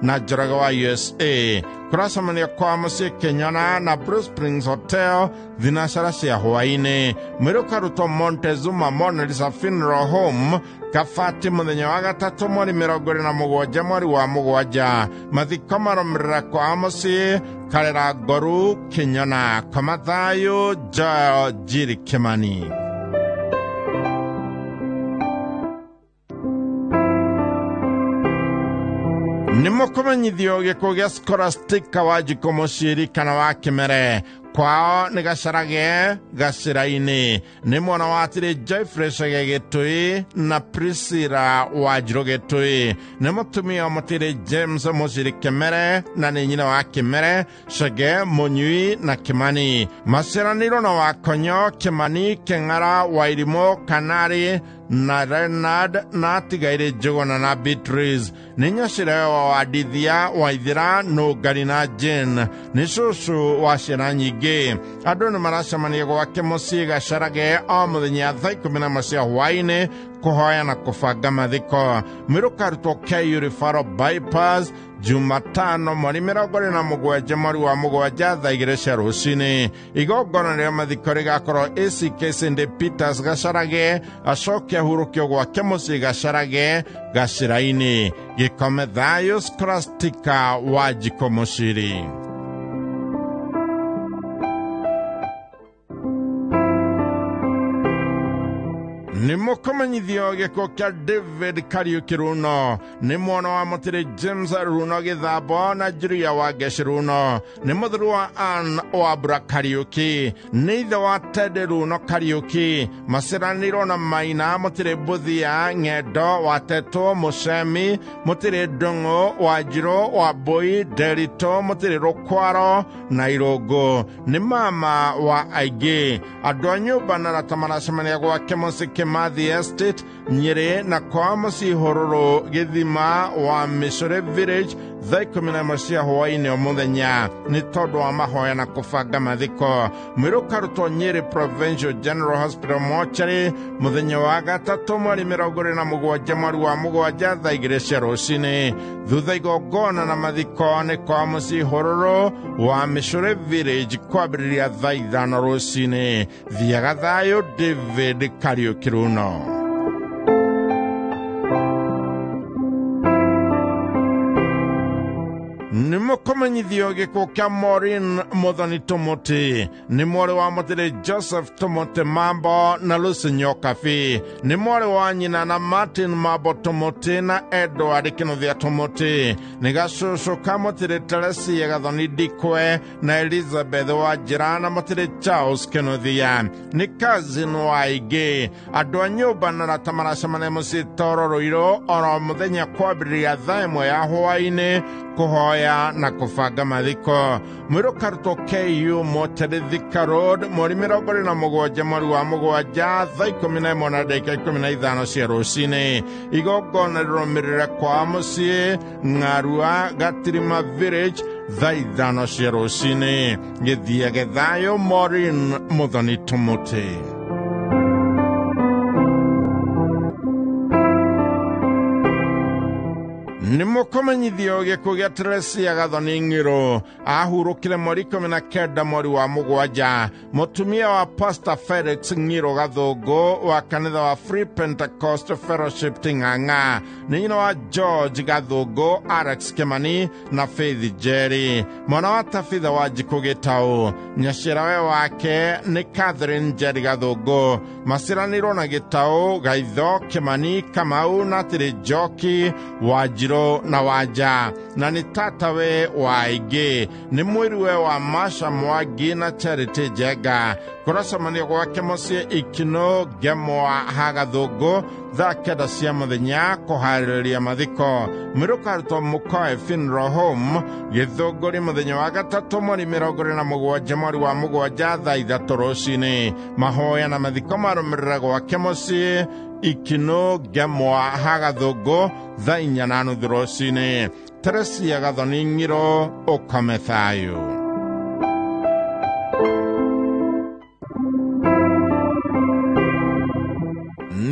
na Njoroge wa USA. Kũracemanio kwa mũciĩ Kĩnyona na Blue Springs Hotel thinacara cia hwaĩ-inĩ. Mwĩrĩ ũkarutwo Montezuma Monalisa Funeral Home, Kabati, mũthenya wa gatatũ mweri 27 mweri wa mũgwanja. Mathiko marũmĩrĩra kwa mũciĩ Karera Ngoru Kĩnyona. Koma thayũ. Joel Njiri Kĩmani. Nĩ mũkũmenyithio gĩkuũ gĩa Scholastica Wanjikũ Mũciĩri kana wa Kĩmere. Kwao nĩ Gacarage Gacĩra-inĩ. Nĩ mwana wa Atirĩ Joyfrey Chege Gĩtũi na Priscilla Wanjirũ Gĩtũi. Nĩ mũtumia wa mũtĩrĩ James Mũciĩri Kĩmere na nĩ nyina wa Kĩmere, Chege, Mũnyui na Kĩmani. Maciaranĩirwo na Wakonyo, Kĩmani, Kĩng'ara, Wairimũ, Kanarĩ na Leonard na atigaire Njũgũna na Beatrice. Nĩ nyacĩre wa Wandithia, Waithĩra, Nũngari na Jane. Nĩ cũcũ wa ciana nyingĩ. Andũ nĩ maracemania gwake mũciĩ Gacarage o mũthenya thaa 11 cia hwaĩ-inĩ kũhoya na kũbanga mathiko. Mwĩrĩ ũkarutwo KU Referral Bypass Jumatano mweri 27 mweri wa mũgwanja thaa 2 cia rũcinĩ. Igongona rĩa mathiko rĩgakorwo ACK St Peters Gacarage, acoke ahurũkio gwake mũciĩ Gacarage Gacĩra-inĩ. Gĩkome thayũ. Scholastica Wanjikũ Mũciĩri. Nĩ mũkũmenyithio gĩkuũ kĩa David Kariũki Runo. Nĩ mwana wa mũtĩrĩ James Runo Gĩthambo na Julia wa Ngeci Runo. Nĩ mũthuri wa Ann Wambura Kariũki. Nĩ ithe wa Ted Runo Kariũki. Maciaranĩirwo na Maina mũtĩrĩ Mbuthia Ng'endo wa Tetũ Mũcemi, mũtĩrĩ Ndũng'ũ Wanjirũ wa Mbũi Nderitũ, mũtĩrĩ Rũkwaro na Irũngũ. Nĩ mama wa aingĩ. Andũ a nyũmba na arata maracemania gwake mũciĩ Kimathi Estate, Nyeri na kwa mũciĩ Hũrũrũ Gĩthima wa Mĩcũrĩ Village thaa 11 cia hwaĩ-inĩ o mũthenya nĩ tondũ wa mahoya na kũbanga mathiko. Mwĩrĩ ũkarutwo Nyeri Provincial General Hospital mortuary mũthenya wa gatatũ mweri 27 mweri wa mũgwanja thaa 2 cia rũcinĩ. Thutha igongona na mathiko nĩ kwa mũciĩ Hũrũrũ wa Mĩcũrĩ Village kwambĩrĩria thaa 5 rũcinĩ. Thiaga thayũ. David Kariũki Runo. Nĩ mũkũmenyithio gĩkuũ kĩa Maureen Mũthoni Tũmũtĩ, nĩ mwarĩ wa mũtĩrĩ Joseph Tũmũtĩ Mambo na Lucy Nyokabi, nĩ mwarĩ wa nyina na Martin Mambo Tũmũtĩ na Edward Kĩnuthia Tũmũtĩ, nĩ gacũcũ ka mũtĩrĩ Teresia Gathoni Ndikwe na Elizabeth Wanjĩra na mũtĩrĩ Charles Kĩnuthia, nĩ cousin wa aingĩ. Andũ a nyũmba na arata maracemania mũciĩ Toro Rũirũ oro mũthenya kwambĩrĩria thaa 1 ya hwaĩ-inĩ kũhoya na kũbanga mathiko. Mwĩrĩ ũkarutwo KU Moterĩ Thika Road mweri 27 mweri wa 7 thaa 11:15 cia rũcinĩ. Igongona rĩrũmĩrĩre kwa mũciĩ Ng'arua Gatirima Village thaa 5 cia rũcinĩ. Gĩthiage thayũ Maureen Mũthoni Tũmũtĩ. Nĩ mũkũmenyithio gĩkuũ gĩa Teresia Gathoni Ng'irũ, ahurũkire mweri 19 mweri wa 7, mũtumia wa Pastor Felix Ng'irũ Gathũngũ wa kanitha wa Free Pentecost Fellowship Ting'ang'a, nĩ nyina wa George Gathũngũ, Alex Kimani na Faith Njeri, mwana wa Tabitha wa Njikũ Gĩtaũ. Nyaciarawe wake nĩ Catherine Njeri Gathũngũ, maciaranĩirwo na Gĩtaũ, Gaitho, Kimani, Kamau na Tĩrĩ Njoki, Wanjirũ na Wanja, na nĩ tatawe wa aingĩ, nĩ mwĩrĩwe wa Masha Mwangi na Charity Njenga. Kũracemanio gwake mũciĩ Ikino Ngemwa ha Gathũngũ thaa 9 cia mũthenya kũharĩrĩria mathiko. Mwĩrĩ ũkarutwo Mũkoe Funeral Home Gĩthũngũri mũthenya wa gatatũ mweri 27 mweri wa 7 thaa 3 rũcinĩ. Mahoya na mathiko marũmĩrĩra gwake mũciĩ Ikino Ngemwa ha Gathũngũ thaa 4:30 rũcinĩ. Teresia Gathoni Ng'irũ, ũkome thayũ.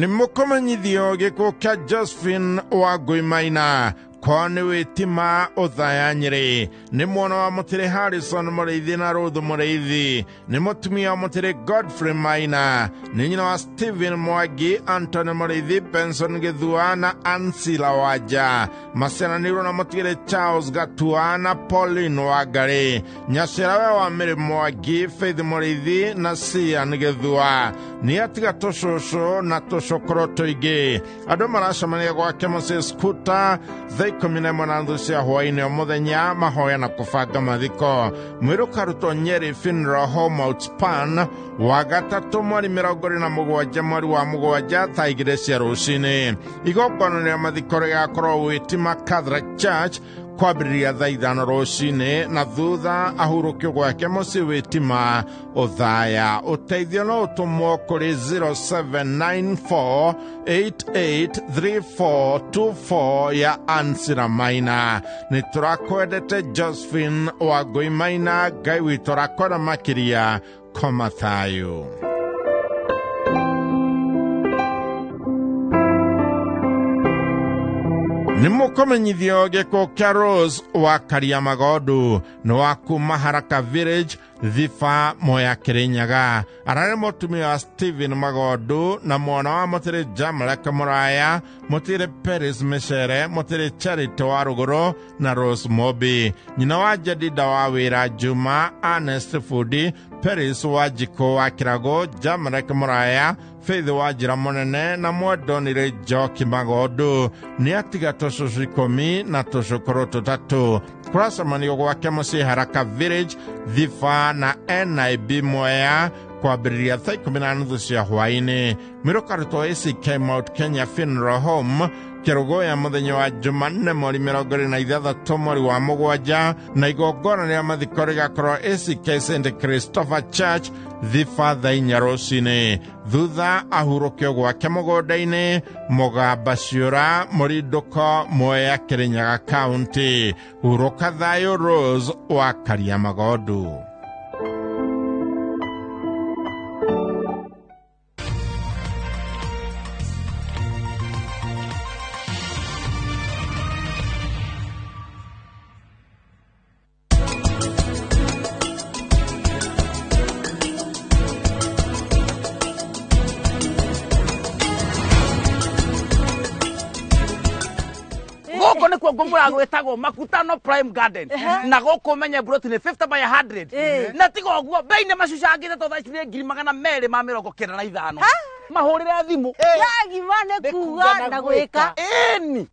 Nĩ mũkũmenyithio gĩkuũ kĩa Josephine Wangũi Maina, kwa nĩ wĩtima Othaya Nyĩrĩ, nĩ mwana wa mũtĩrĩ Harrison Mũrĩithi na Ruth Mũrĩithi, nĩ mũtumia wa mũtĩrĩ Godfrey Maina, nĩ nyina wa Stephen Mwangi, Anthony Mũrĩithi, Benson Gĩthua na Ansila Wanja, maciaranĩirwo na mũtigĩrĩ Charles Gatua na Pauline Wangarĩ, nyaciarawe wa Mary Mwangi, Faith Mũrĩithi na Cian Gĩthua, nĩ atiga tũcũcũ na tũcũkũrũ tũingĩ. Andũ maracemania gwake mũciĩ Skuta thaa 11:30 cia hwaĩ-inĩ o mũthenya mahoya na kũbanga mathiko. Mwĩrĩ ũkarutwo Nyeri Funeral Home Outspan wa gatatũ mweri 27 mweri wa 7 thaa 2 cia rũcinĩ. Igongona rĩa mathiko rĩgakorwo Wĩtima Catholic Church kwambĩrĩria thaa 5 rũcinĩ na thutha ahurũkio gwake mũciĩ Wĩtima Othaya. Ũteithio no ũtũmwo kũrĩ 0794883424 ya Ansira Maina. Nĩ tũrakwendete Josephine Wangũi Maina, Ngai witũ arakora makĩria, koma thayũ. Nĩ mũkũmenyithio gĩkuũ kĩa Rose wa Karia Magondu, nĩ wa kuma Haraka Village, Thiba, Mwea, Kĩrĩnyaga. Ararĩ mũtumia wa Stephen Magondu na mwana wa mũtĩrĩ Jamlek Mũraya, mũtĩrĩ Paris Mĩcere, mũtĩrĩ Charity wa Rũgũrũ na Rose Mobi, nyina wa Jedida wa Wĩra Juma, Ernest Fundi, Paris wa Njikũ wa Kĩrago, Jamlek Mũraya, Faith wa Njĩra Mũnene na mwendonire Njoki Magondu. Nĩ atiga tũcũcũ 10 na tũcũkũrũ 3. Kũracemanio gwake mũciĩ Haraka Village, Thiba na NIB Mwea kwambĩrĩria thaa 10:30 cia hwaĩ-inĩ. Mwĩrĩ ũkarutwo ACK Mount Kenya Funeral Home Kĩrũgũya mũthenya wa Jumanne mweri 26 mweri wa 7 na igongona rĩa mathiko rĩgakorwo ACK St Christopher Church Thiba thaa 4 rũcinĩ. Thutha ahurũkio gwake mũgũnda-inĩ Mũgamba Ciũra, Mũrindũko, Mwea, Kĩrĩnyaga County. Hurũka thayũ Rose wa Karia Magondu. Gũkũ nĩkuo ngũmũra gwĩtagwo Makutano Prime Garden. Na gũkũ menye broti nĩ 50 by 100. Na tiga ũguo bei nĩ macucangĩte to thaa ici nĩ 295,000. Mahũrĩre thimũ. Yagima nĩ kuga na gwĩka. Ĩni.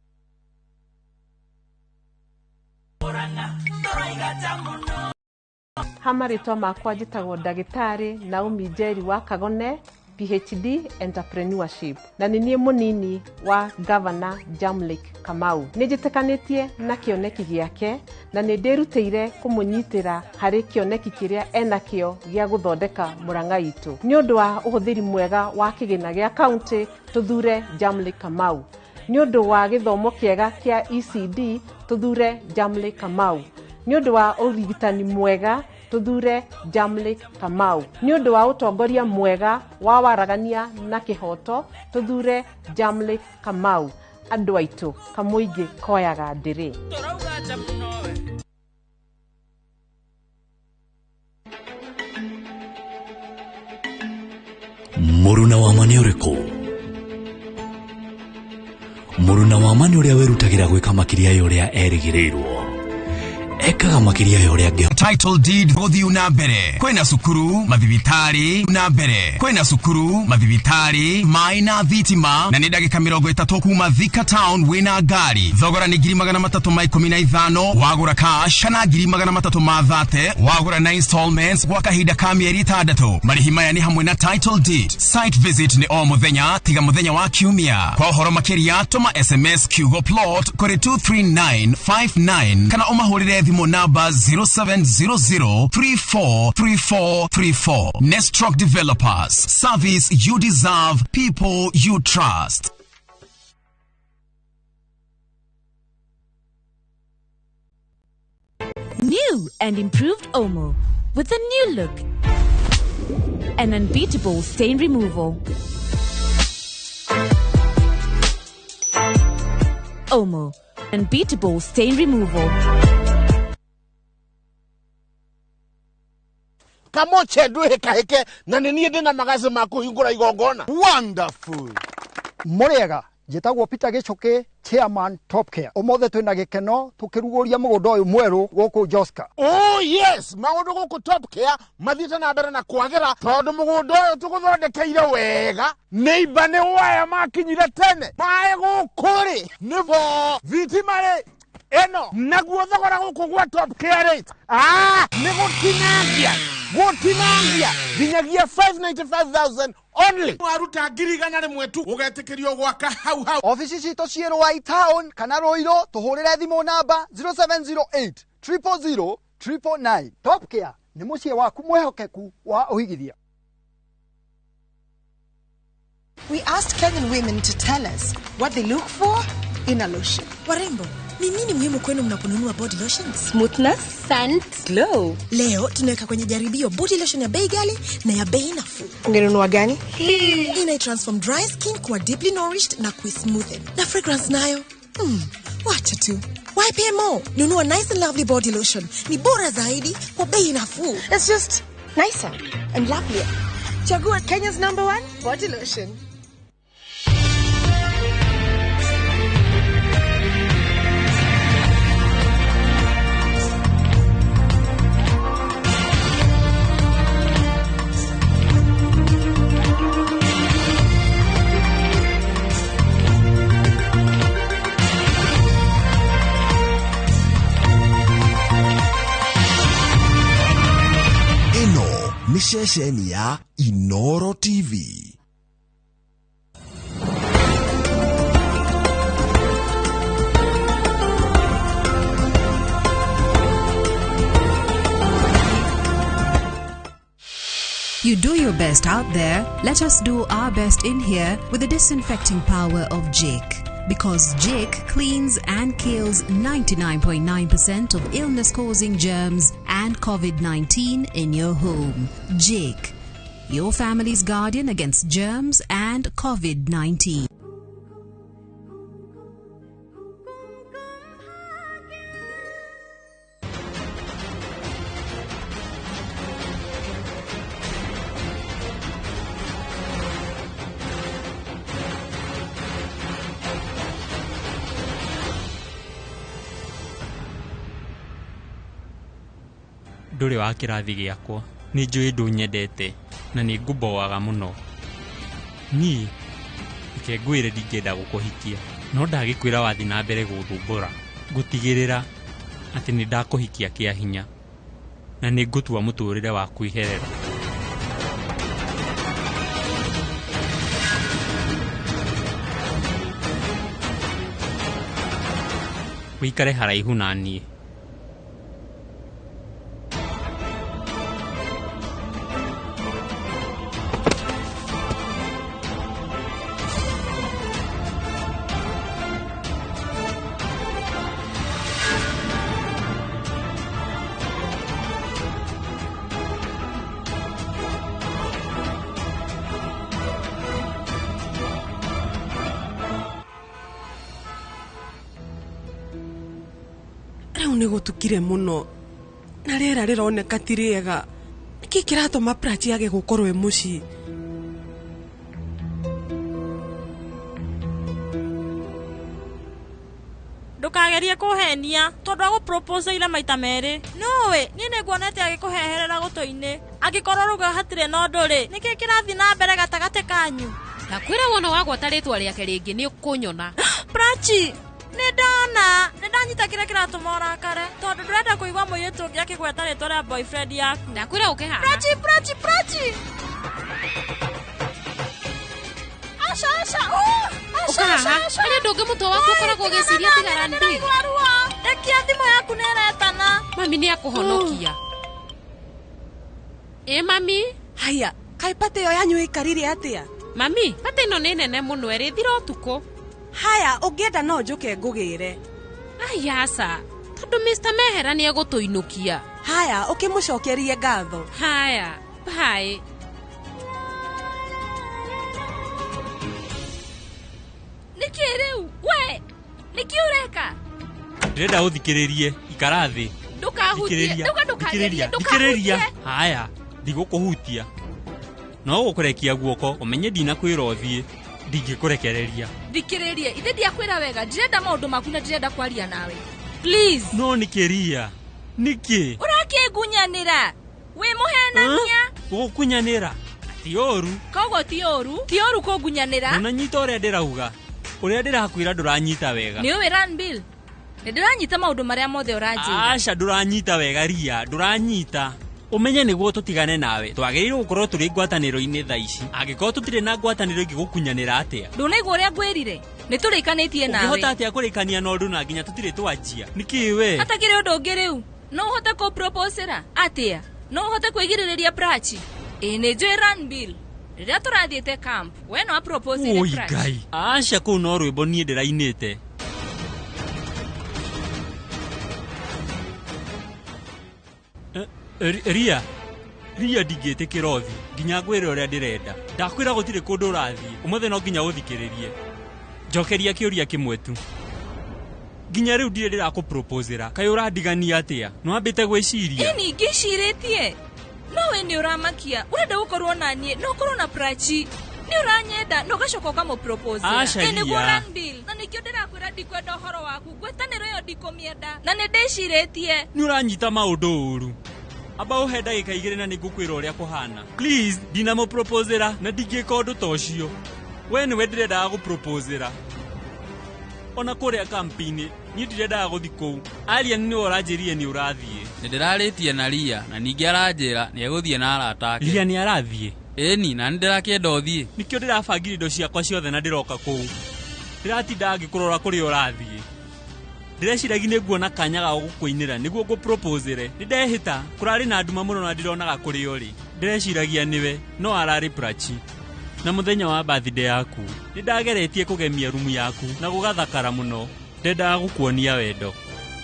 Ha marĩtwa makwa njĩtagwo ndagĩtarĩ Naomi Njeri wa Kagone, PhD Entrepreneurship, na nĩ niĩ mũnini wa Governor Jamlek Kamau. Nĩ njĩtĩkanĩtie na kĩoneki gĩake na nĩ ndĩrutĩire kũmũnyitĩra harĩ kĩoneki kĩrĩa enakĩo gĩa gũthondeka Murang'a itũ. Nĩ ũndũ wa ũhũthĩri mwega wa kĩgĩna gĩa kaunti tũthure Jamlek Kamau. Nĩ ũndũ wa gĩthomo kĩega kĩa ECD tũthure Jamlek Kamau. Nĩ ũndũ wa ũrigitani mwega tũthure Jamlek Kamau. Nĩ ũndũ wa ũtongoria mwega wa waragania na kĩhoto tũthure Jamlek Kamau. Andũ aitũ kamũingĩ koyaga ndĩrĩ. Mũruna wa ma nĩ ũrĩkũ? Mũruna wa ma nĩ ũrĩa wĩrutagĩra gwĩka makĩria ya ũrĩa erĩgĩrĩirwo. Ekaga makĩria ya ũrĩa angĩ. Title deed gũthiĩ na mbere. Kwĩna cukuru, mathibitari na mbere. Kwĩna cukuru, mathibitari, maĩ na thitima, na nĩ ndagĩka 30 kuma Thika town wĩna ngari. Thogora nĩ 315,000 wagũra cash kana 330,000 wagũra na installments gwa kahinda ka mĩeri 6. Marĩhi maya nĩ hamwe na title deed. Site visit nĩ o mũthenya tiga mũthenya wa kiumia. Kwa ũhoro makĩria tũma SMS kiugo plot kũrĩ 23959 kana ũmahũrĩre thimũ namba 0700343434. Nestrock Developers. Service you deserve, people you trust. New and improved Omo with a new look and unbeatable stain removal. Omo, unbeatable stain removal. Kamoche ndwĩhĩkahĩke na nĩ niĩ ndĩna magaci ma kũhingũra igongona. Wonderful. Mũrĩega, njĩtagwo Peter Gĩchũkĩ, Chairman Top Care. Ũmũthĩ twĩna gĩkeno tũkĩrugũria mũgũnda ũyũ mwerũ gũkũ Joska. Oh yes, maũndũ gũkũ Top Care mathiĩte na mbere na kwagĩra tondũ mũgũnda ũyũ tũgũthondekeire wega. Neighbor nĩ waya makinyire tene. Maĩ gũkũ rĩ nĩ bo, thitima rĩ ĩno, naguo thogora gũkũ gwa Top Care rĩ nĩ gũtinangia gũtinangia nginyagia 595,000 only. Waruta 100,000 tu ũgetĩkĩrio gwaka hau hau. Ofici citũ ciĩ Ruai town kana Ruiru, tũhũrĩre thimũ namba 0708 000 999. Top Care nĩ mũciĩ waku mwĩhokeku wa ũigithia. We asked Kenyan women to tell us what they look for in a lotion. Warembo, ni nini muhimu kwenu mnaponunua body lotions? Smoothness, scent, glow. Leo tunaweka kwenye jaribio body lotion ya bei ghali na ya bei nafuu. Ungenunua gani? Hii ina transform dry skin kuwa deeply nourished na kuismoothen. Na fragrance nayo? Wacha tu. YPMO, nunua nice and lovely body lotion. Ni bora zaidi kwa bei nafuu. It's just nicer and lovelier. Chagua Kenya's #1 body lotion. Nĩ ceceni ya Inoro TV. You do your best out there, let us do our best in here with the disinfecting power of Jik. Because Jik cleans and kills 99.9% of illness-causing germs and COVID-19 in your home. Jik, your family's guardian against germs and COVID-19. Ndũrĩ wa kĩrathi gĩakwa. Nĩ njũĩ ndũnyendete na nĩ ngũmboaga mũno. Niĩ reke ngwĩre ndingĩenda gũkũhikia no ndagĩkwĩra wathiĩ na mbere gũthumbũra ngũtigĩrĩra atĩ nĩ ndakũhikia kĩa hinya na nĩ ngũtua mũtũrĩre waku iherero. Wĩikare haraihu na niĩ. Rĩu nĩ gũtukire mũno na rĩera rĩroneka ti rĩega. Nĩkĩ kĩratũma Prachi age gũkorwo e mũciĩ? Ndũkagerie kũhenia tondũ agũproposeire maita merĩ. Nũĩ niĩ nĩnguonete agĩkũheherera gũtũ-inĩ. Angĩkorwo rauga hatirĩ na ũndũ rĩ, nĩkĩ kĩrathiĩ na mbere gatagatĩ kanyu? Ndakwĩra wona wagweta rĩtwa rĩake rĩngĩ nĩ ũkũnyona. Prachi, nĩ ndona nĩ ndanyita kĩrĩa kĩratũma ũrakare tondũ ndũrenda kũigua mũirĩtu ũngĩ akĩgweta rĩtwa rĩa boyfriend yaku. Ndakwĩra ũke haha. Prachi, Prachi, Prachi. Aca, aca, oh, aca, Ũka aca, haha. aca. Harĩ ũndũ ũngĩ mũtwe waku ũkoragwo ũgĩciria tiga Ranbir. Ndĩraigua ruo. Rekia thimũ yaku nĩ ĩretana. Mami nĩ akũhonokia. Ĩ mami. Haya, kaĩ pate ĩyo yanyu ĩikarire atĩa? Mami, pate ĩno nĩ nene mũno ĩrĩthira ũtukũ. Haya, ũngĩenda no njũke ngũgĩre. Ai aca, tondũ Mr. Mehera nĩ egũtũinũkia. Haya, ũkĩmũcokerie ngatho. Haya, bye. Nĩkĩ rĩu we nĩkĩ ũreka? Ndĩrenda ũthikĩrĩrie, ikara thĩ. Ndũkahutie, Thikĩrĩria, ndauga ndũkagerie, thikĩrĩria, thikĩrĩria. ndũkahutie. Haya, ndigũkũhutia. No gũkũrekia guoko ũmenye ndinakwĩra ũthiĩ, ndingĩkũrekereria. Thikĩrĩrie, ithe ndiakwĩra wega, ndirenda maũndũ maku na ndirenda kwaria nawe. Please. No nĩkĩ Ria? Nĩkĩ? Ũrakĩngunyanĩra. Wĩ mũhenania. Gũgũkunyanĩra? Ti ũru. Koguo ti ũru, ti ũru kũngunyanĩra. Ndũnanyita ũrĩa ndĩrauga. Ũrĩa ndĩrakwĩra ndũranyita wega. Nĩ ũĩ Ranbir, nĩ ndĩranyita maũndũ marĩa mothe ũranjĩra. Aca ndũranyita wega Ria, ndũranyita. Ũmenye nĩguo tũtigane nawe, twagĩrĩirwo gũkorwo tũrĩ ngwatanĩro-inĩ thaa ici. Angĩkorwo tũtirĩ na ngwatanĩro ingĩgũkunyanĩra atĩa? Ndũnaigua ũrĩa ngwĩrire? Nĩ tũrĩkanĩtie nawe. Ũngĩhota atĩa kũrĩkania na ũndũ na nginya tũtirĩ twanjia? Nĩkĩ we? Hatakĩrĩ ũndũ ũngĩ rĩu. No ũhote kũproposera atĩa? No ũhote kwĩgirĩrĩria Prachi? Ĩĩ nĩ njũĩ Ranbir. Rĩrĩa tũrathiĩte camp, we no aproposeire Oi Prachi. Ngai. Aca kũu no rwĩmbo niĩ ndĩrainĩte. Ria, Ria ndingĩtĩkĩra ũthiĩ nginya ngwĩre ũrĩa ndĩrenda. Ndakwĩra gũtirĩ kũndũ ũrathiĩ, ũmũthĩ no nginya ũthikĩrĩrie. Njokeria kĩũria kĩmwe tu. Nginya rĩu ndirĩ ndĩrakũproposera, kaĩ ũrandigania atĩa? Nĩwambĩte gwĩciria? Ĩni ngĩcirĩtie. No we nĩ ũramakia. Ũrenda gũkorwo na niĩ, no ũkorwo na Prachi. Nĩ ũranyenda na ũgacoka ũkamũproposera. Aca, Ĩ nĩguo Ria. Ranbir. Na nĩkĩo ndĩrakwĩra ndikwenda ũhoro waku. Ngwatanĩro ĩyo ndikũmĩenda. Na nĩ ndĩcirĩtie. Nĩ ũranyita maũndũ ũru. Amba ũhe ndagĩka igĩrĩ na nĩngũkwĩra ũrĩa kũhana. Please, ndinamũproposera na ndingĩka ũndũ ta ũcio. We nĩwe ndĩrendaga gũproposera. Ona kũrĩa kampi-inĩ, niĩ ndirendaga gũthiĩ kũu. Arian nĩwe ũranjĩrire nĩ ũrathiĩ. Nĩ ndĩrarĩtie na Ria na ningĩ aranjĩra nĩ egũthiĩ na arata ake. Ria nĩ arathiĩ? Ĩni, na nĩ ndĩrakĩenda ũthiĩ. Nĩkĩo ndĩrabangire indo ciakwa ciothe na ndĩroka kũu. Ndĩratinda ngĩkũrora kũrĩa ũrathiĩ. Ndĩreciragia nĩ nguona kanya ga gũkũinĩra nĩguo ngũproposere. Nĩ ndehĩta, kũrarĩ na nduma mũno na ndironaga kũrĩa ũrĩ. Ndĩreciragia nĩwe, no ararĩ Prachi. Na mũthenya wa birthday yaku, nĩ ndageretie kũgemia rumu yaku na gũgathakara mũno. Ndendaga gũkuonia wendo.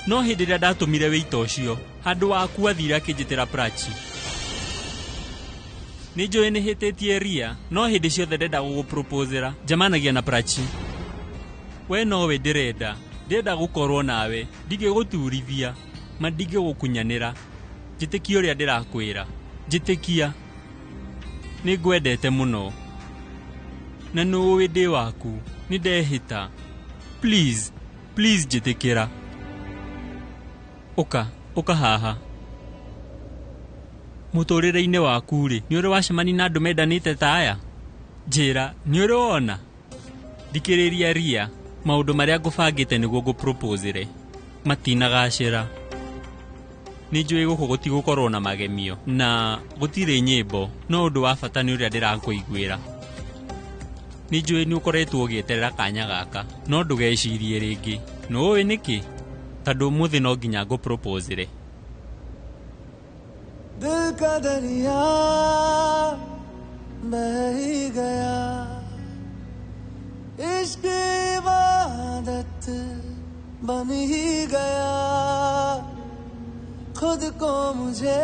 No hĩndĩ ĩrĩa ndatũmire wĩito ũcio, handũ waku athire akĩnjĩtĩra Prachi. Nĩ njũĩ nĩ hĩtĩtie Ria, no hĩndĩ ciothe ndendaga gũgũproposera. Njemanagia na Prachi. We nowe ndĩrenda. Ndĩrenda gũkorwo nawe, ndingĩgũturithia, ma ndingĩgũkunyanĩra. Njĩtĩkia ũrĩa ndĩrakwĩra. Njĩtĩkia. Nĩ ngwendete mũno. Na nĩũĩ ndĩ waku, nĩ ndehĩta. Please, please njĩtĩkĩra. Ũka, ũka haha. Mũtũrĩre-inĩ waku rĩ, nĩ ũrĩ wacemania na andũ mendanĩte ta aya? Njĩra, nĩ ũrĩ wona? Thikĩrĩria Ria, maũndũ marĩa ngũbangĩte nĩguo ngũproposere matinagacĩra. Nĩ njũĩ gũkũ gũtigũkorwo na magemio na gũtirĩ nyĩmbo, no ũndũ wa bata nĩ ũrĩa ndĩrakũiguĩra. Nĩ njũĩ nĩ ũkoretwo ũgĩeterera kanya gaka, no ndũgecirie rĩngĩ. Nĩ ũĩ nĩkĩ? Tondũ ũmũthĩ no nginya ngũproposere. दिल का दरिया बह ही गया इश्क इबादत बन ही गया खुद को मुझे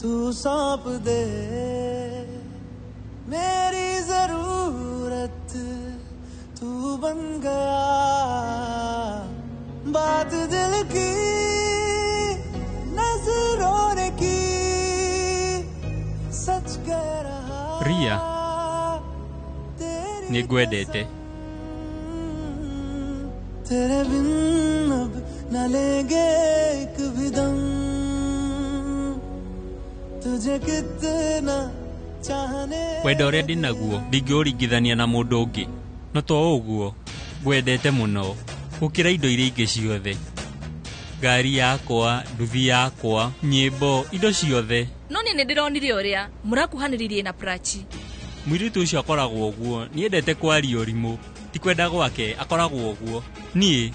तू सौंप दे मेरी जरूरत तू बन गया बात दिल की नजरों ने की सच कह रहा Ria, nĩ ngwendete. तेरे बिन अब न लेंगे एक भी दम तुझे कितना चाहने Wendo ũrĩa ndĩ naguo ndingĩũringithania na mũndũ ũngĩ. No to ũguo, ngwendete mũno gũkĩra indo iria ingĩ ciothe. Ngari yakwa, nduthi yakwa, nyĩmbo, indo ciothe. No niĩ nĩ ndĩronire ũrĩa mũrakuhanĩrĩirie na Prachi. Mũirĩtu ũcio akoragwo ũguo, nĩendete kwaria ũrimũ. Ti kwenda gwake, akoragwo ũguo. Niĩ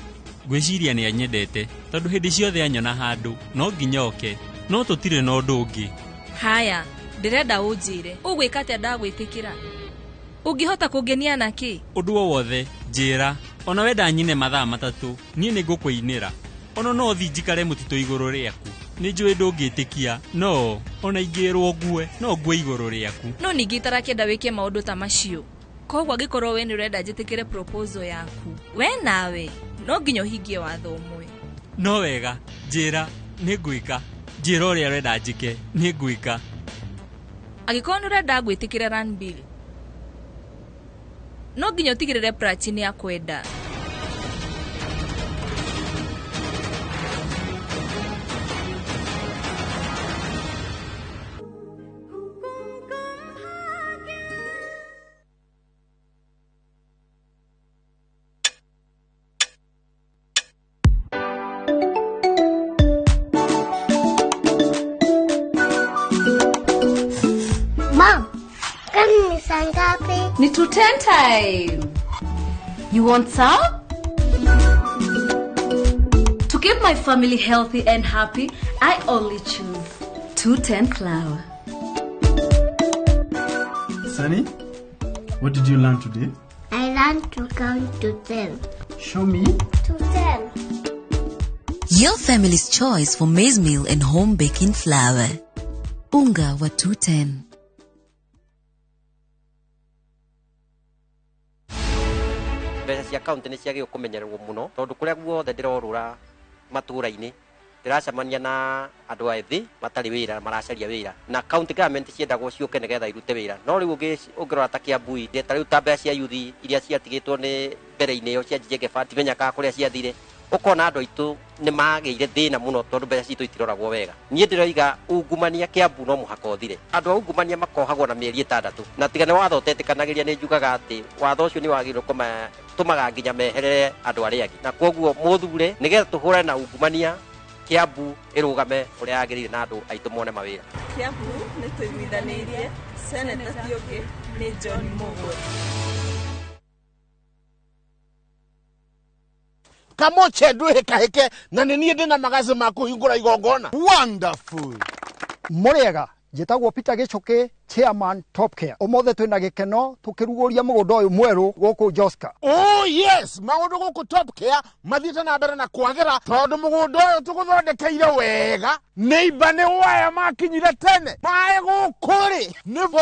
ngwĩciria nĩ anyendete tondũ hĩndĩ ciothe anyona handũ no nginya oke, no tũtirĩ na ũndũ ũngĩ. Haya, ndĩrenda ũnjĩre ũgwĩka atĩa ndagwĩtĩkĩra? Ũngĩhota kũngenia na kĩ? Ũndũ o wothe njĩra, ona wenda nyine mathaa 3, niĩ nĩ ngũkũinĩra. Ona no thi njikare mũtitũ igũrũ rĩaku. Nĩ njũĩ ndũngĩtĩkia, no ona ingĩrwo ngue, no ngue igũrũ rĩaku. No ningĩ itarakĩenda wĩke maũndũ ta macio. Koguo angĩkorwo we nĩ ũrenda njĩtĩkĩre proposal yaku, we nawe no nginya ũhingie watho ũmwe. No wega, njĩra, nĩ ngwĩka. Njĩra ũrĩa ũrenda njĩke, nĩ ngwĩka. Angĩkorwo nĩ ũrenda ngwĩtĩkĩre Ranbir, no nginya ũtigĩrĩre Prachi nĩ akwenda. Mom, kwani ni saa ngapi? Ni 2:10 time. You want some? To keep my family healthy and happy, I only choose 210 flour. Sunny, what did you learn today? I learned to count to 10. Show me. To 10. Your family's choice for maize meal and home baking flour. Unga wa 210. Mbeca cia kaunti nĩ ciagĩrĩirwo kũmenyererwo mũno tondũ kũrĩa guothe ndĩrorũra matũra-inĩ ndĩracemania na andũ ethĩ matarĩ wĩra maracaria wĩra na county government ciendagwo ciũke nĩgetha irute wĩra no rĩu ũngĩrora ta Kiambu ta rĩu ta mbeca cia youth iria ciatigĩtwo nĩ mbere-inĩ ĩyo cia Njige Fund ndimenyaga kũrĩa ciathire ũkona andũ aitũ nĩ magĩire thĩna mũno tondũ mbeca citũ itiroragwo wega. Niĩ ndĩroiga ungumania Kiambu no mũhaka ũthire. Andũ a ungumania makohagwo na mĩeri 6 na tiga nĩ watho ũtetĩkanagĩria nĩ njugaga atĩ watho ũcio nĩ wagĩrĩirwo tũmaga nginya meherere andũ arĩa angĩ na koguo mũthure nĩgetha tũhũrane na ungumania Kiambu ĩrũgame ũrĩa yagĩrĩire na andũ aitũ mone mawĩra. Kiambu nĩ tũiguithanĩirie, seneta ti ũngĩ nĩ John Mũgũri. Kamoche ndwĩhĩkahĩke na nĩ niĩ ndĩna magaci ma kũhingũra igongona. Wonderful. Mũrĩega, njĩtagwo Peter Gĩchũkĩ, chairman Top Care. Ũmũthĩ twĩna gĩkeno tũkĩrugũria mũgũnda ũyũ mwerũ gũkũ Joska. Oh yes, maũndũ gũkũ Top Care mathiĩte na mbere na kwagĩra tondũ mũgũnda ũyũ tũgũthondekeire wega. Neighbor nĩ waya makinyire tene. Maĩ gũkũ rĩ nĩ bo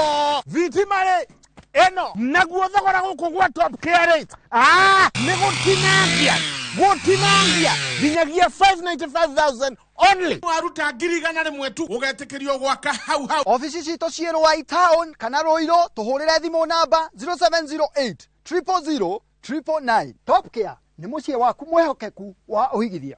thitima rĩ ĩno naguo thogora gũkũ gwa Top Care rĩ nĩ gũtinangia gũtinangia nginyagia 595,000 only. Waruta 100,000 tu ũgetĩkĩrio gwaka hau hau. Ofici citũ ciĩ Ruai town kana Ruiru, tũhũrĩre thimũ namba 0708 000 999. Top Care nĩ mũciĩ waku mwĩhokeku wa ũigithia.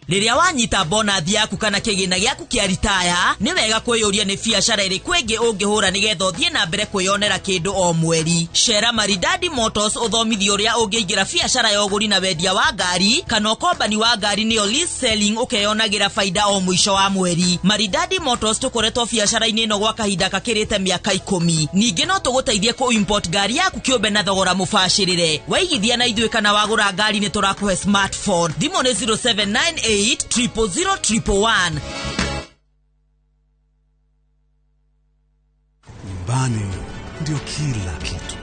Rĩrĩa wanyita bonathi yaku kana kĩgĩna gĩaku kĩa ritaya, nĩ wega kwĩyũria nĩ biacara ĩrĩkũ ĩngĩ ũngĩhũra nĩgetha ũthiĩ na mbere kwĩyonera kĩndũ o mweri. Cera Maridadi Motors ũthomithio ũrĩa ũngĩingĩra biacara ya ũgũri na wendia wa ngari kana ũkombani wa ngari nĩyo lease selling, ũkeyonagĩra baida o mũico wa mweri. Maridadi Motors tũkoretwo biacara-inĩ ĩno gwa kahinda gakĩrĩte mĩaka 10. Ningĩ no tũgũteithie kũ import ngari yaku kĩũmbe na thogora mũbacĩrĩre. Waigithia na ithuĩ kana wagũra ngari nĩ tũrakũhe smartphone. Thimũ nĩ 0798 000 111. Nyumbani ndio kila kitu.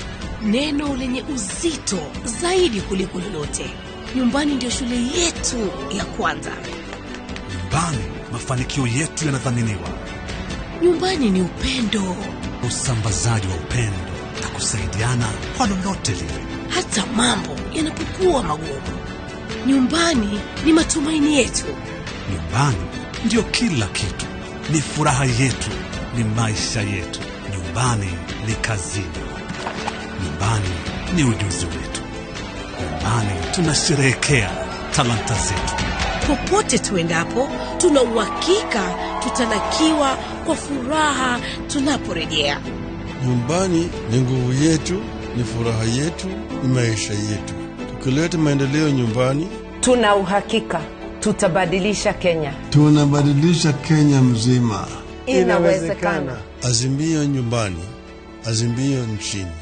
Neno lenye uzito zaidi kuliko lolote. Nyumbani ndio shule yetu ya kwanza. Nyumbani mafanikio yetu yanathaminiwa. Nyumbani ni upendo, usambazaji wa upendo na kusaidiana kwa lolote lile, hata mambo yanapokuwa magumu. Nyumbani ni matumaini yetu. Nyumbani ndio kila kitu, ni furaha yetu, ni maisha yetu. Nyumbani ni kazini. Nyumbani ni ujuzi wetu. Nyumbani tunasherehekea talanta zetu. Popote tuendapo, tuna uhakika tutalakiwa kwa furaha tunaporejea. Nyumbani ni nguvu yetu, ni furaha yetu, ni maisha yetu. Tukileta maendeleo nyumbani, tuna uhakika tutabadilisha Kenya. Tunabadilisha Kenya mzima. Inawezekana. Azimio nyumbani, azimio nchini.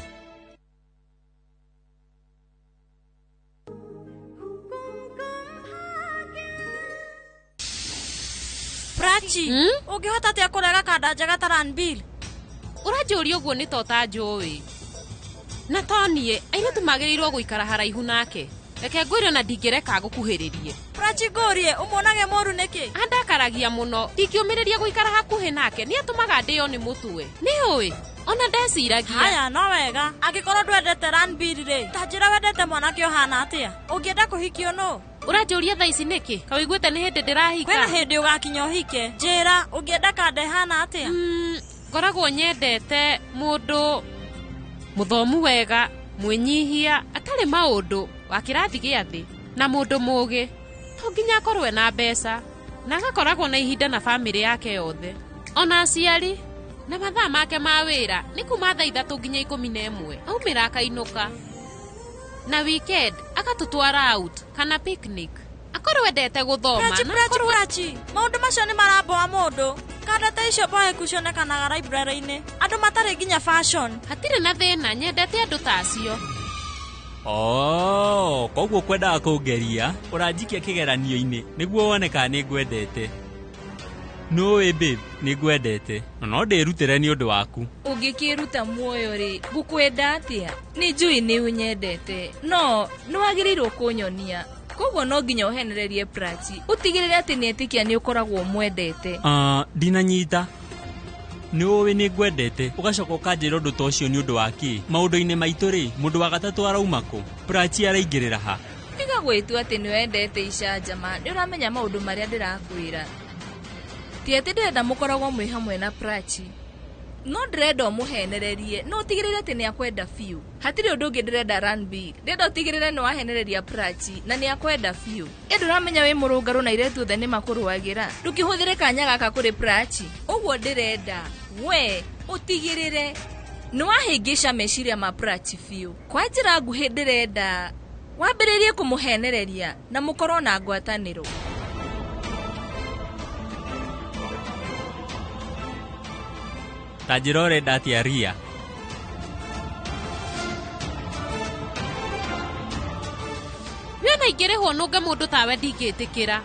Prachi, ũngĩhota atĩa kũrega kanda njega ta Ranbir? Ũranjũria ũguo nĩ ta ũtanjũĩ. Na to niĩ, airĩtu magĩrĩirwo gũikara haraihu nake. Reke ngwĩre na ndingĩreka ngũkuhĩrĩrie. Prachi ngũrie, ũmuonage mũru nĩkĩ? Andakaragia mũno, ndingĩũmĩrĩria gũikara hakuhĩ nake, nĩ atũmaga ndĩo nĩ mũtwe. Nĩ ũĩ, ona ndeciragia. Haya, no wega. Angĩkorwo ndwendete Ranbir rĩ, ta njĩra wendete mwanake ũhana atĩa? Ũngĩenda kũhikio nũ? Ũranjũria thaa ici nĩkĩ? Kawiguĩte nĩ hĩndĩ ndĩrahika. Kwĩna hĩndĩ ũgakinya ũhike. Njĩra, ũngĩenda kanda ĩhana atĩa? Ngoragwo nyendete mũndũ mũthomu wega, mwĩnyihia, atarĩ maũndũ, wa kĩrathi gĩa thĩ, na mũndũ mũũgĩ. To nginya akorwo na mbeca, na agakoragwo na ihinda na bamĩrĩ yake yothe. Ona aciari, na mathaa make ma wĩra nĩ kuma thaa 3 nginya 11. Aumĩra akainũka. Na weekend agatũtwara out kana picnic. Akorwo endete gũthoma. Prachi, maũndũ macio nĩ maramboa mũndũ. Kanda ta icio mboeku cionekanaga library-inĩ. Andũ matarĩ nginya fashion. Hatirĩ na thĩna, nyendete andũ ta acio. Oh, koguo kwendaga kũngeria, ũranjikia kĩgeranio-inĩ nĩguo wone kana nĩ ngwendete. Nũĩ babe, nĩ ngwendete, na no ndĩrutĩre nĩ ũndũ waku. Ũngĩkĩruta muoyo rĩ, ngũkwenda atĩa? Nĩ njũĩ nĩ ũnyendete, no nĩ wagĩrĩirwo kũnyonia. Koguo no nginya ũhenererie Prachi, ũtigĩrĩre atĩ nĩetĩkia nĩ ũkoragwo ũmwendete. Ndinanyita. Nĩ ũĩ nĩ ngwendete, ũgacoka ũkanjĩra ũndũ ta ũcio nĩ ũndũ wa kĩ? Maũndũ-inĩ maitũ rĩ, mũndũ wa gatatũ arauma kũ? Prachi araingĩrĩra ha? Tiga gwĩtua atĩ nĩ wendete icanjama, nĩ ũramenya maũndũ marĩa ndĩrakwĩra. Ti atĩ ndĩrenda mũkoragwo mwĩ hamwe na Prachi, no ndĩrenda ũmũhenererie, no ũtigĩrĩre atĩ nĩakwenda biũ. Hatirĩ ũndũ ũngĩ ndĩrenda Ranbir, ndĩrenda ũtigĩrĩre nĩ wahenereria Prachi na nĩakwenda biũ. Ĩ ndũramenya wĩ mũrũngarũ na airĩtu othe nĩ makũrũagĩra. Ndũkĩhũthĩre kanya gaka kũrĩ Prachi. Ũguo ndĩrenda we ũtigĩrĩre nĩ wahĩngĩca meciria ma Prachi biũ. Kwa njĩra nguhĩ ndĩrenda wambĩrĩrie kũmũhenereria na mũkorwo na ngwatanĩro. Ta njĩra ũrenda atĩa Ria? We ona ingĩrĩhwo nũnge mũndũ tawe ndingĩtĩkĩra.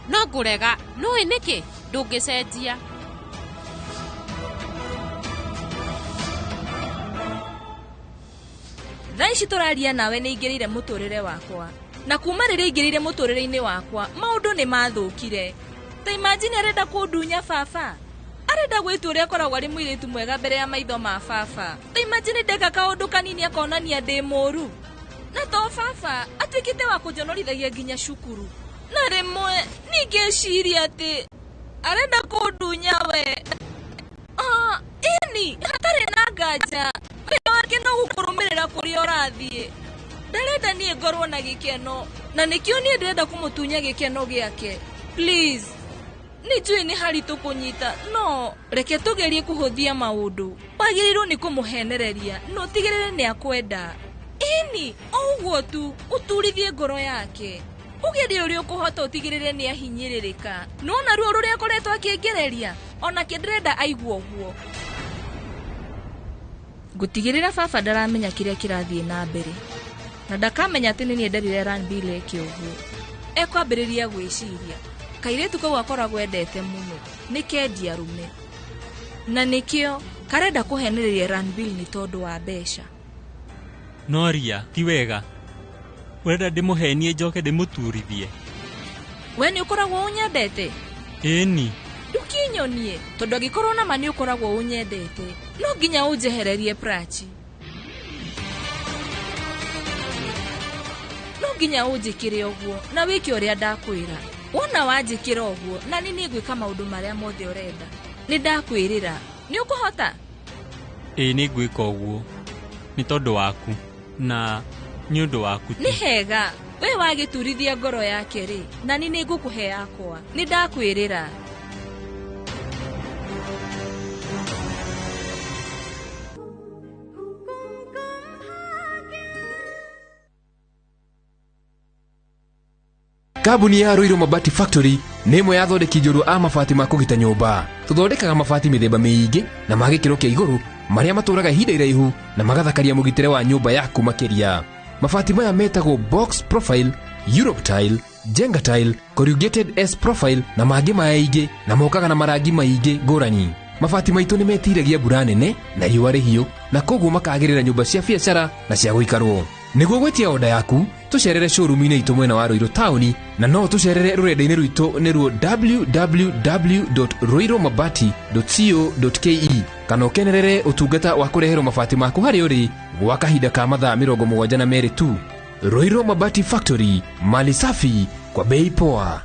No ngũrega, nũĩ nĩkĩ? Ndũngĩcenjia. Thaa ici tũraria nawe nĩ ingĩrĩire mũtũrĩre wakwa. Na kuma rĩrĩa ingĩrĩire mũtũrĩre-inĩ wakwa, maũndũ nĩ mathũkire. Ta imagine arenda kũndunya baba. Arenda gwĩtua ũrĩa akoragwo arĩ mũirĩtu mwega mbere ya maitho ma baba. Ta imagine ndeka kaũndũ kanini akonania ndĩ mũru. Na to baba atuĩkĩte wa kũnjonorithagia nginya cukuru. Na rĩmwe ningĩciria atĩ arenda kũndunya we. Ĩni hatarĩ na nganja. Wĩra wake no gũkũrũmĩrĩra kũrĩa ũrathiĩ. Ndarenda niĩ ngorwo na gĩkeno na nĩkĩo niĩ ndĩrenda kũmũtunya gĩkeno gĩake. Please. Nĩ njũĩ nĩ haritũ kũnyita no reke tũgerie kũhũthia maũndũ. Wagĩrĩirwo nĩ kũmũhenereria na ũtigĩrĩre nĩ akwenda. Ĩni, o ũguo tu ũturithie ngoro yake. Ũgerie ũrĩa ũkũhota ũtigĩrĩre nĩ ahinyĩrĩrĩka. Nĩwona ruo rũrĩa akoretwo akĩngereria? Onake ndĩrenda aigue ũguo. Ngũtigĩrĩra baba ndaramenya kĩrĩa kĩrathiĩ na mbere. Na ndakamenya atĩ nĩ niĩ nderire Ranbir eke ũguo. Ekwambĩrĩria gwĩciria. Kairĩtu kau akoragwo endete mũno nĩ kendia arũme. Na nĩkĩo karenda kũhenereria Ranbir nĩ tondũ wa mbeca. No Ria, ti wega. Ũrenda ndĩmũhenie njoke ndĩmũturithie. We nĩ ũkoragwo ũnyendete? Ĩni. Ndũkĩnyonie tondũ angĩkorwo na ma nĩ ũkoragwo ũnyendete no nginya ũnjehererie Prachi. No nginya ũnjĩkĩre ũguo na wĩke ũrĩa ndakwĩra. Wona wanjĩkĩra ũguo na niĩ nĩngwĩka maũndũ marĩa mothe ũrenda. Nĩ ndakwĩrĩra. Nĩ ũkũhota? Ĩĩ nĩngwĩka ũguo. Nĩ tondũ waku na nĩ ũndũ waku tu. Nĩ hega. We wagĩturithia ngoro yake rĩ, na niĩ nĩngũkũhe yakwa. Nĩ ndakwĩrĩra. Kambuni ya Ruiru Mabati Factory nĩ ĩmwe ya athondeki njorua a mabati ma kũgita nyũmba. Tũthondekaga mabati mĩthemba mĩingĩ na ma gĩkĩro kĩa igũrũ marĩa matũraga ihinda iraihu na magathakaria mũgitĩre wa nyũmba yaku makĩria. Mabati maya metagwo box profile, Europe tile, Jenga tile, corrugated S profile na mangĩ maingĩ na mokaga na marangi maingĩ ngũrani. Mabati maitũ nĩ metiragia mbura nene na riũa rĩhiũ na koguo makagĩrĩra nyũmba cia biacara na cia gũikarwo. Nĩguo gwĩtia oda yaku tũcerere showroom-inĩ itũ mwena wa Ruiru taũni na no tũcerere rũrenda-inĩ rwitũ nĩruo www.ruirumabati.co.ke kana ũkenerere ũtungata wa kũreherwo mabati maku harĩa ũrĩ gwa kahinda ka mathaa 72 tu. Ruiru Mabati Factory, mali safi kwa bei poa.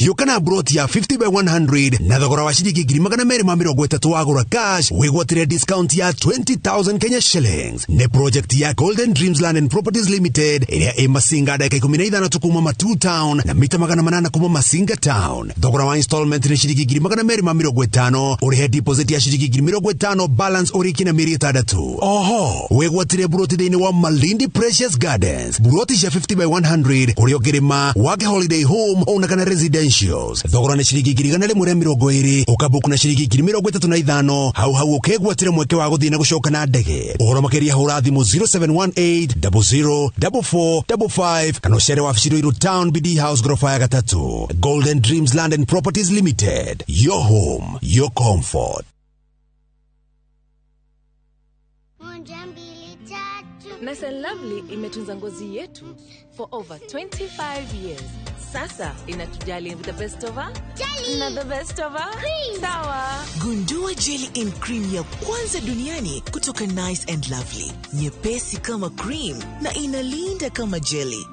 Yũka na broti ya 50 by 100 na thogora wa ciringi 230,000 wagũra cash wĩgwatĩre discount ya 20,000 Kenya shillings. Nĩ project ya Golden Dreams Land and Properties Limited ĩrĩa ĩ Masinga ndagĩka 15 tu kuma Matuu Town na mita 800 kuma Masinga Town. Thogora wa installment nĩ ciringi 250,000, ũrĩhe deposit ya ciringi 50,000, balance ũrĩkie na mĩeri 6. Oho wĩgwatĩre broti thĩinĩ wa Malindi Precious Gardens, broti cia 50 by 100 kũrĩa ũngĩrĩma wake holiday home ona kana residential. Thogora nĩ ciringi 120,000, ũkabuku na ciringi 35,000, hau hau ũkegwatĩra mweke wa gũthiĩ na gũcoka na ndege. Ũhoro makĩria hũra thimũ 0718 00 4455 kana ũcere wabici Ruiru Town BD House ghorofa ya 3. Golden Dreams Land and Properties Limited, your home, your comfort. Nice and Lovely imetunza ngozi yetu for over 25 years. Sasa inatujali with the best of her jelly na the best of her cream. Sawa. Gundua jelly in cream ya kwanza duniani kutoka Nice and Lovely. Nyepesi kama cream na inalinda kama jelly.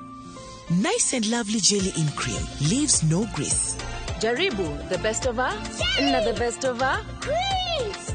Nice and Lovely jelly in cream leaves no grease. Jaribu the best of her jelly na the best of her creams.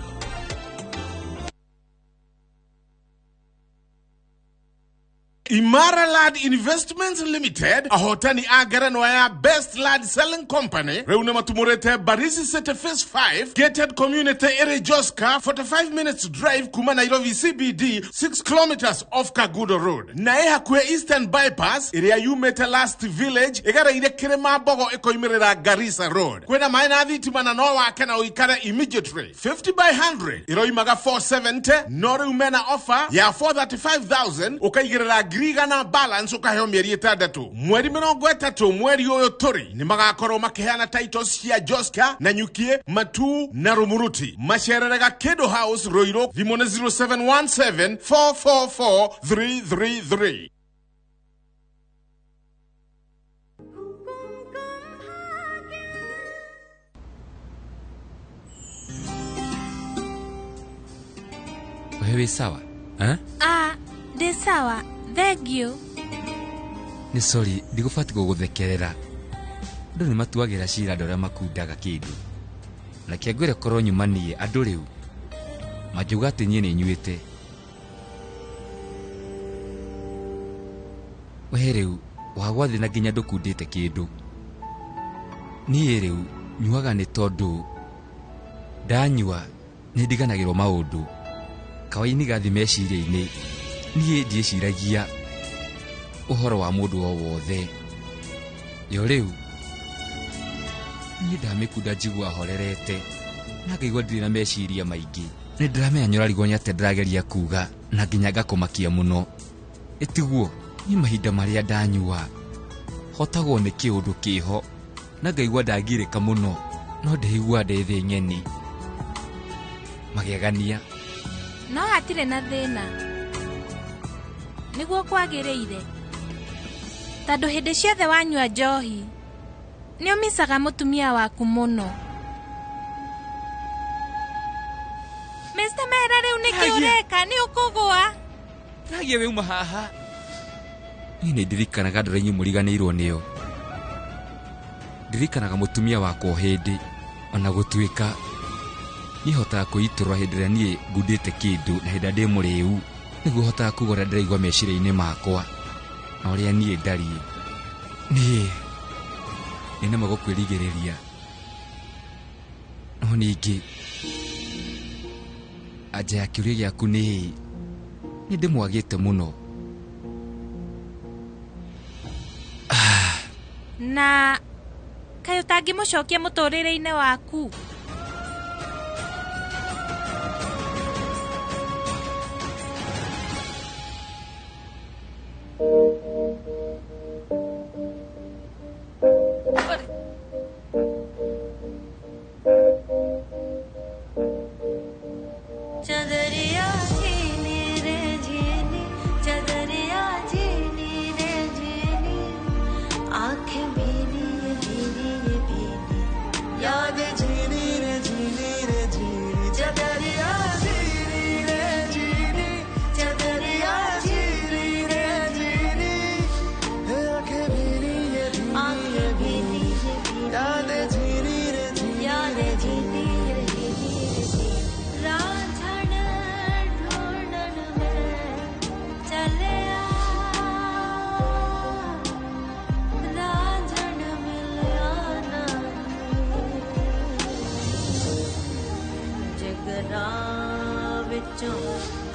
Imara Land Investments Limited, ahotani a ngerenwa ya Best Land Selling Company, rĩu nĩ matumũrĩte Barisi City Phase 5 gated community ĩrĩ Joska, 45 minutes drive kuma Nairobi CBD, 6 kilometers off Kagudo Road, na ĩ hakuhĩ Eastern Bypass ĩrĩa yumĩte Last Village ĩgereire Kĩrĩma Mbogo ĩkoimĩrĩra Garissa Road. Kwĩna maĩ na thitima na no wake na ũikare immediately. 50 by 100 ĩroimaga 470, no rĩu mena offer ya 435,000 ũkaigĩrĩra 100,000 balance ukaheo mĩeri 6. Mweri 30 mweri ũyũ tũrĩ nĩ magakorwo makĩheana titles cia Joska na Nyukie, Matuu na Rumuruti. Macererega Kido House Ruiru, thimũ nĩ 0717 444 333. Wewe sawa? Eh? Ah, ndĩ sawa. Thank you. Nĩ sorry, ndigũbatiĩ gũgũthekerera. Andũ nĩ matuagĩra cira andũ arĩa makundaga kĩndũ. Na kĩangwĩre korwo nyumanie andũ rĩu mangiuga atĩ niĩ nĩ nyuĩte. We rĩu wagwa thĩ na nginya ndũkundĩte kĩndũ. Niĩ rĩu nyuaga nĩ tondũ ndanyua nĩ ndiganagĩrwo maũndũ. Kawaini gathi meciria-inĩ, niĩ ndiĩciragia ũhoro wa mũndũ o wothe. Yo rĩu niĩ ndamĩkunda njigua horerete na ngaigua ndirĩ na meciria maingĩ. Nĩ ndĩramenya nĩũrarigwo nĩ atĩa ndĩrageria kuga na nginya ngakũmakia mũno. Ĩtiguo niĩ mahinda marĩa ndanyua hotagwo nĩ kĩũndũ kĩho na ngaigua ndangirĩka mũno, no ndĩigua ndĩ thĩ ng'eni magegania. No hatirĩ na thĩna, nĩguo kwagĩrĩire, tondũ hĩndĩ ciothe wanyua njohi nĩ ũmicaga mũtumia waku mũno. Mr. Mera, rĩu nĩkĩ ũreka? Nĩ ũkũgũa. Ragia wĩuma haha. Niĩ nĩ ndirikanaga andũ arĩa inyuĩ mũriganĩirwo nĩo. Ndirikanaga mũtumia wakwa o hĩndĩ, ona gũtuĩka niĩ hotaga kwĩitũrũra hĩndĩ ĩrĩa niĩ ngundĩte kĩndũ na hĩndĩ ĩrĩa ndĩ mũrĩu, nĩguo hotaga kuga ũrĩa ndĩraigua meciria-inĩ makwa na ũrĩa niĩ ndariĩ. Niĩ nĩ nama gũkwĩrigĩrĩria, no ningĩ anja ya kĩũria gĩaku nĩ ndĩmwagĩte mũno. Na kaĩ ũtangĩmũcokia mũtũrĩre-inĩ waku?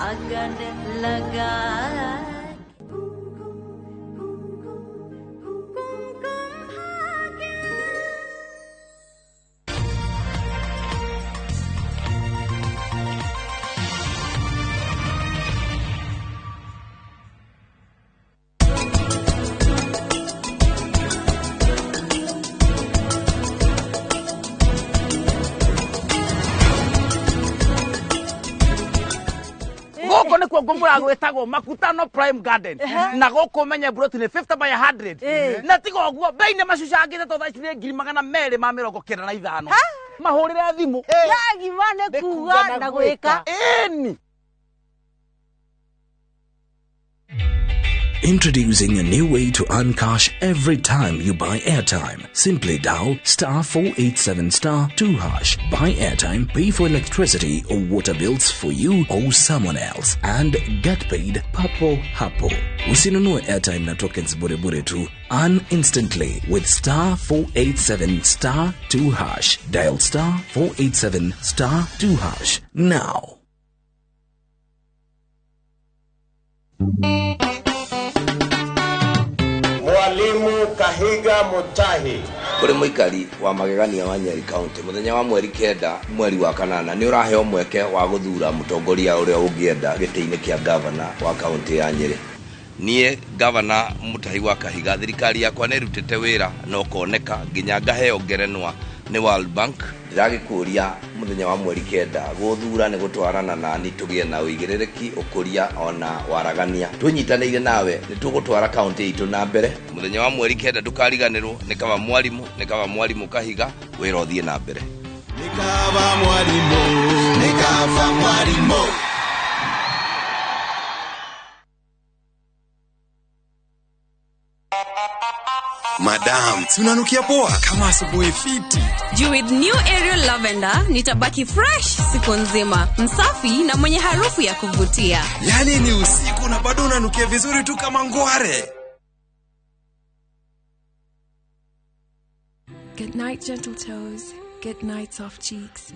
अगन लगा Gwetagwo Makutano Prime Garden na gũkũ menye broti nĩ 50 by 100 na tiga ũguo bei nĩ macucangĩte to thaa ici nĩ 295 mahũrĩre thimũ yagima nĩ kuga na gwĩka. Ĩni. Introducing a new way to earn cash every time you buy airtime. Simply dial *487*2#. Buy airtime, pay for electricity or water bills for you or someone else, and get paid papo hapo. Usinunue airtime na tokens bure bure tu. Earn instantly with *487*2#. Dial *487*2# now. Mwalimu Kahiga Mutahi kuri muikari wa magegania wa Nyeri County muthenya wa mweri 9 mweri wa 8 ni uraheo mweke wa guthura mutongoria uria ungienda giti-ini kia governor wa county ya Nyeri. Nie governor Mutahi wa Kahiga, thirikari yakwa nĩ rutĩte wĩra na ũkoneka nginya ngaheo ngerenwa nĩ World Bank. Ndĩragĩkũria mũthenya wa mweri 9 gũthura nĩ gũtwarana nani tũgĩe na ũigĩrĩrĩki, ũkũria ona waragania. Tũnyitanĩire nawe nĩ tũgũtwara kaunti itũ na mbere. Mũthenya wa mweri 9 ndũkariganĩrwo nĩ kaba mwarimu, nĩ kaba mwarimu Kahiga, wĩra ũthiĩ na mbere. Nĩ kaba mwarimu, nĩ kaba mwarimu. Madam, si unanukia poa kama asubuhi fiti. Juu with new Ariel Lavender nitabaki fresh siku nzima, msafi na mwenye harufu ya kuvutia. Yaani ni usiku na bado unanukia vizuri tu kama ngware. Good night, gentle toes. Good night, soft cheeks.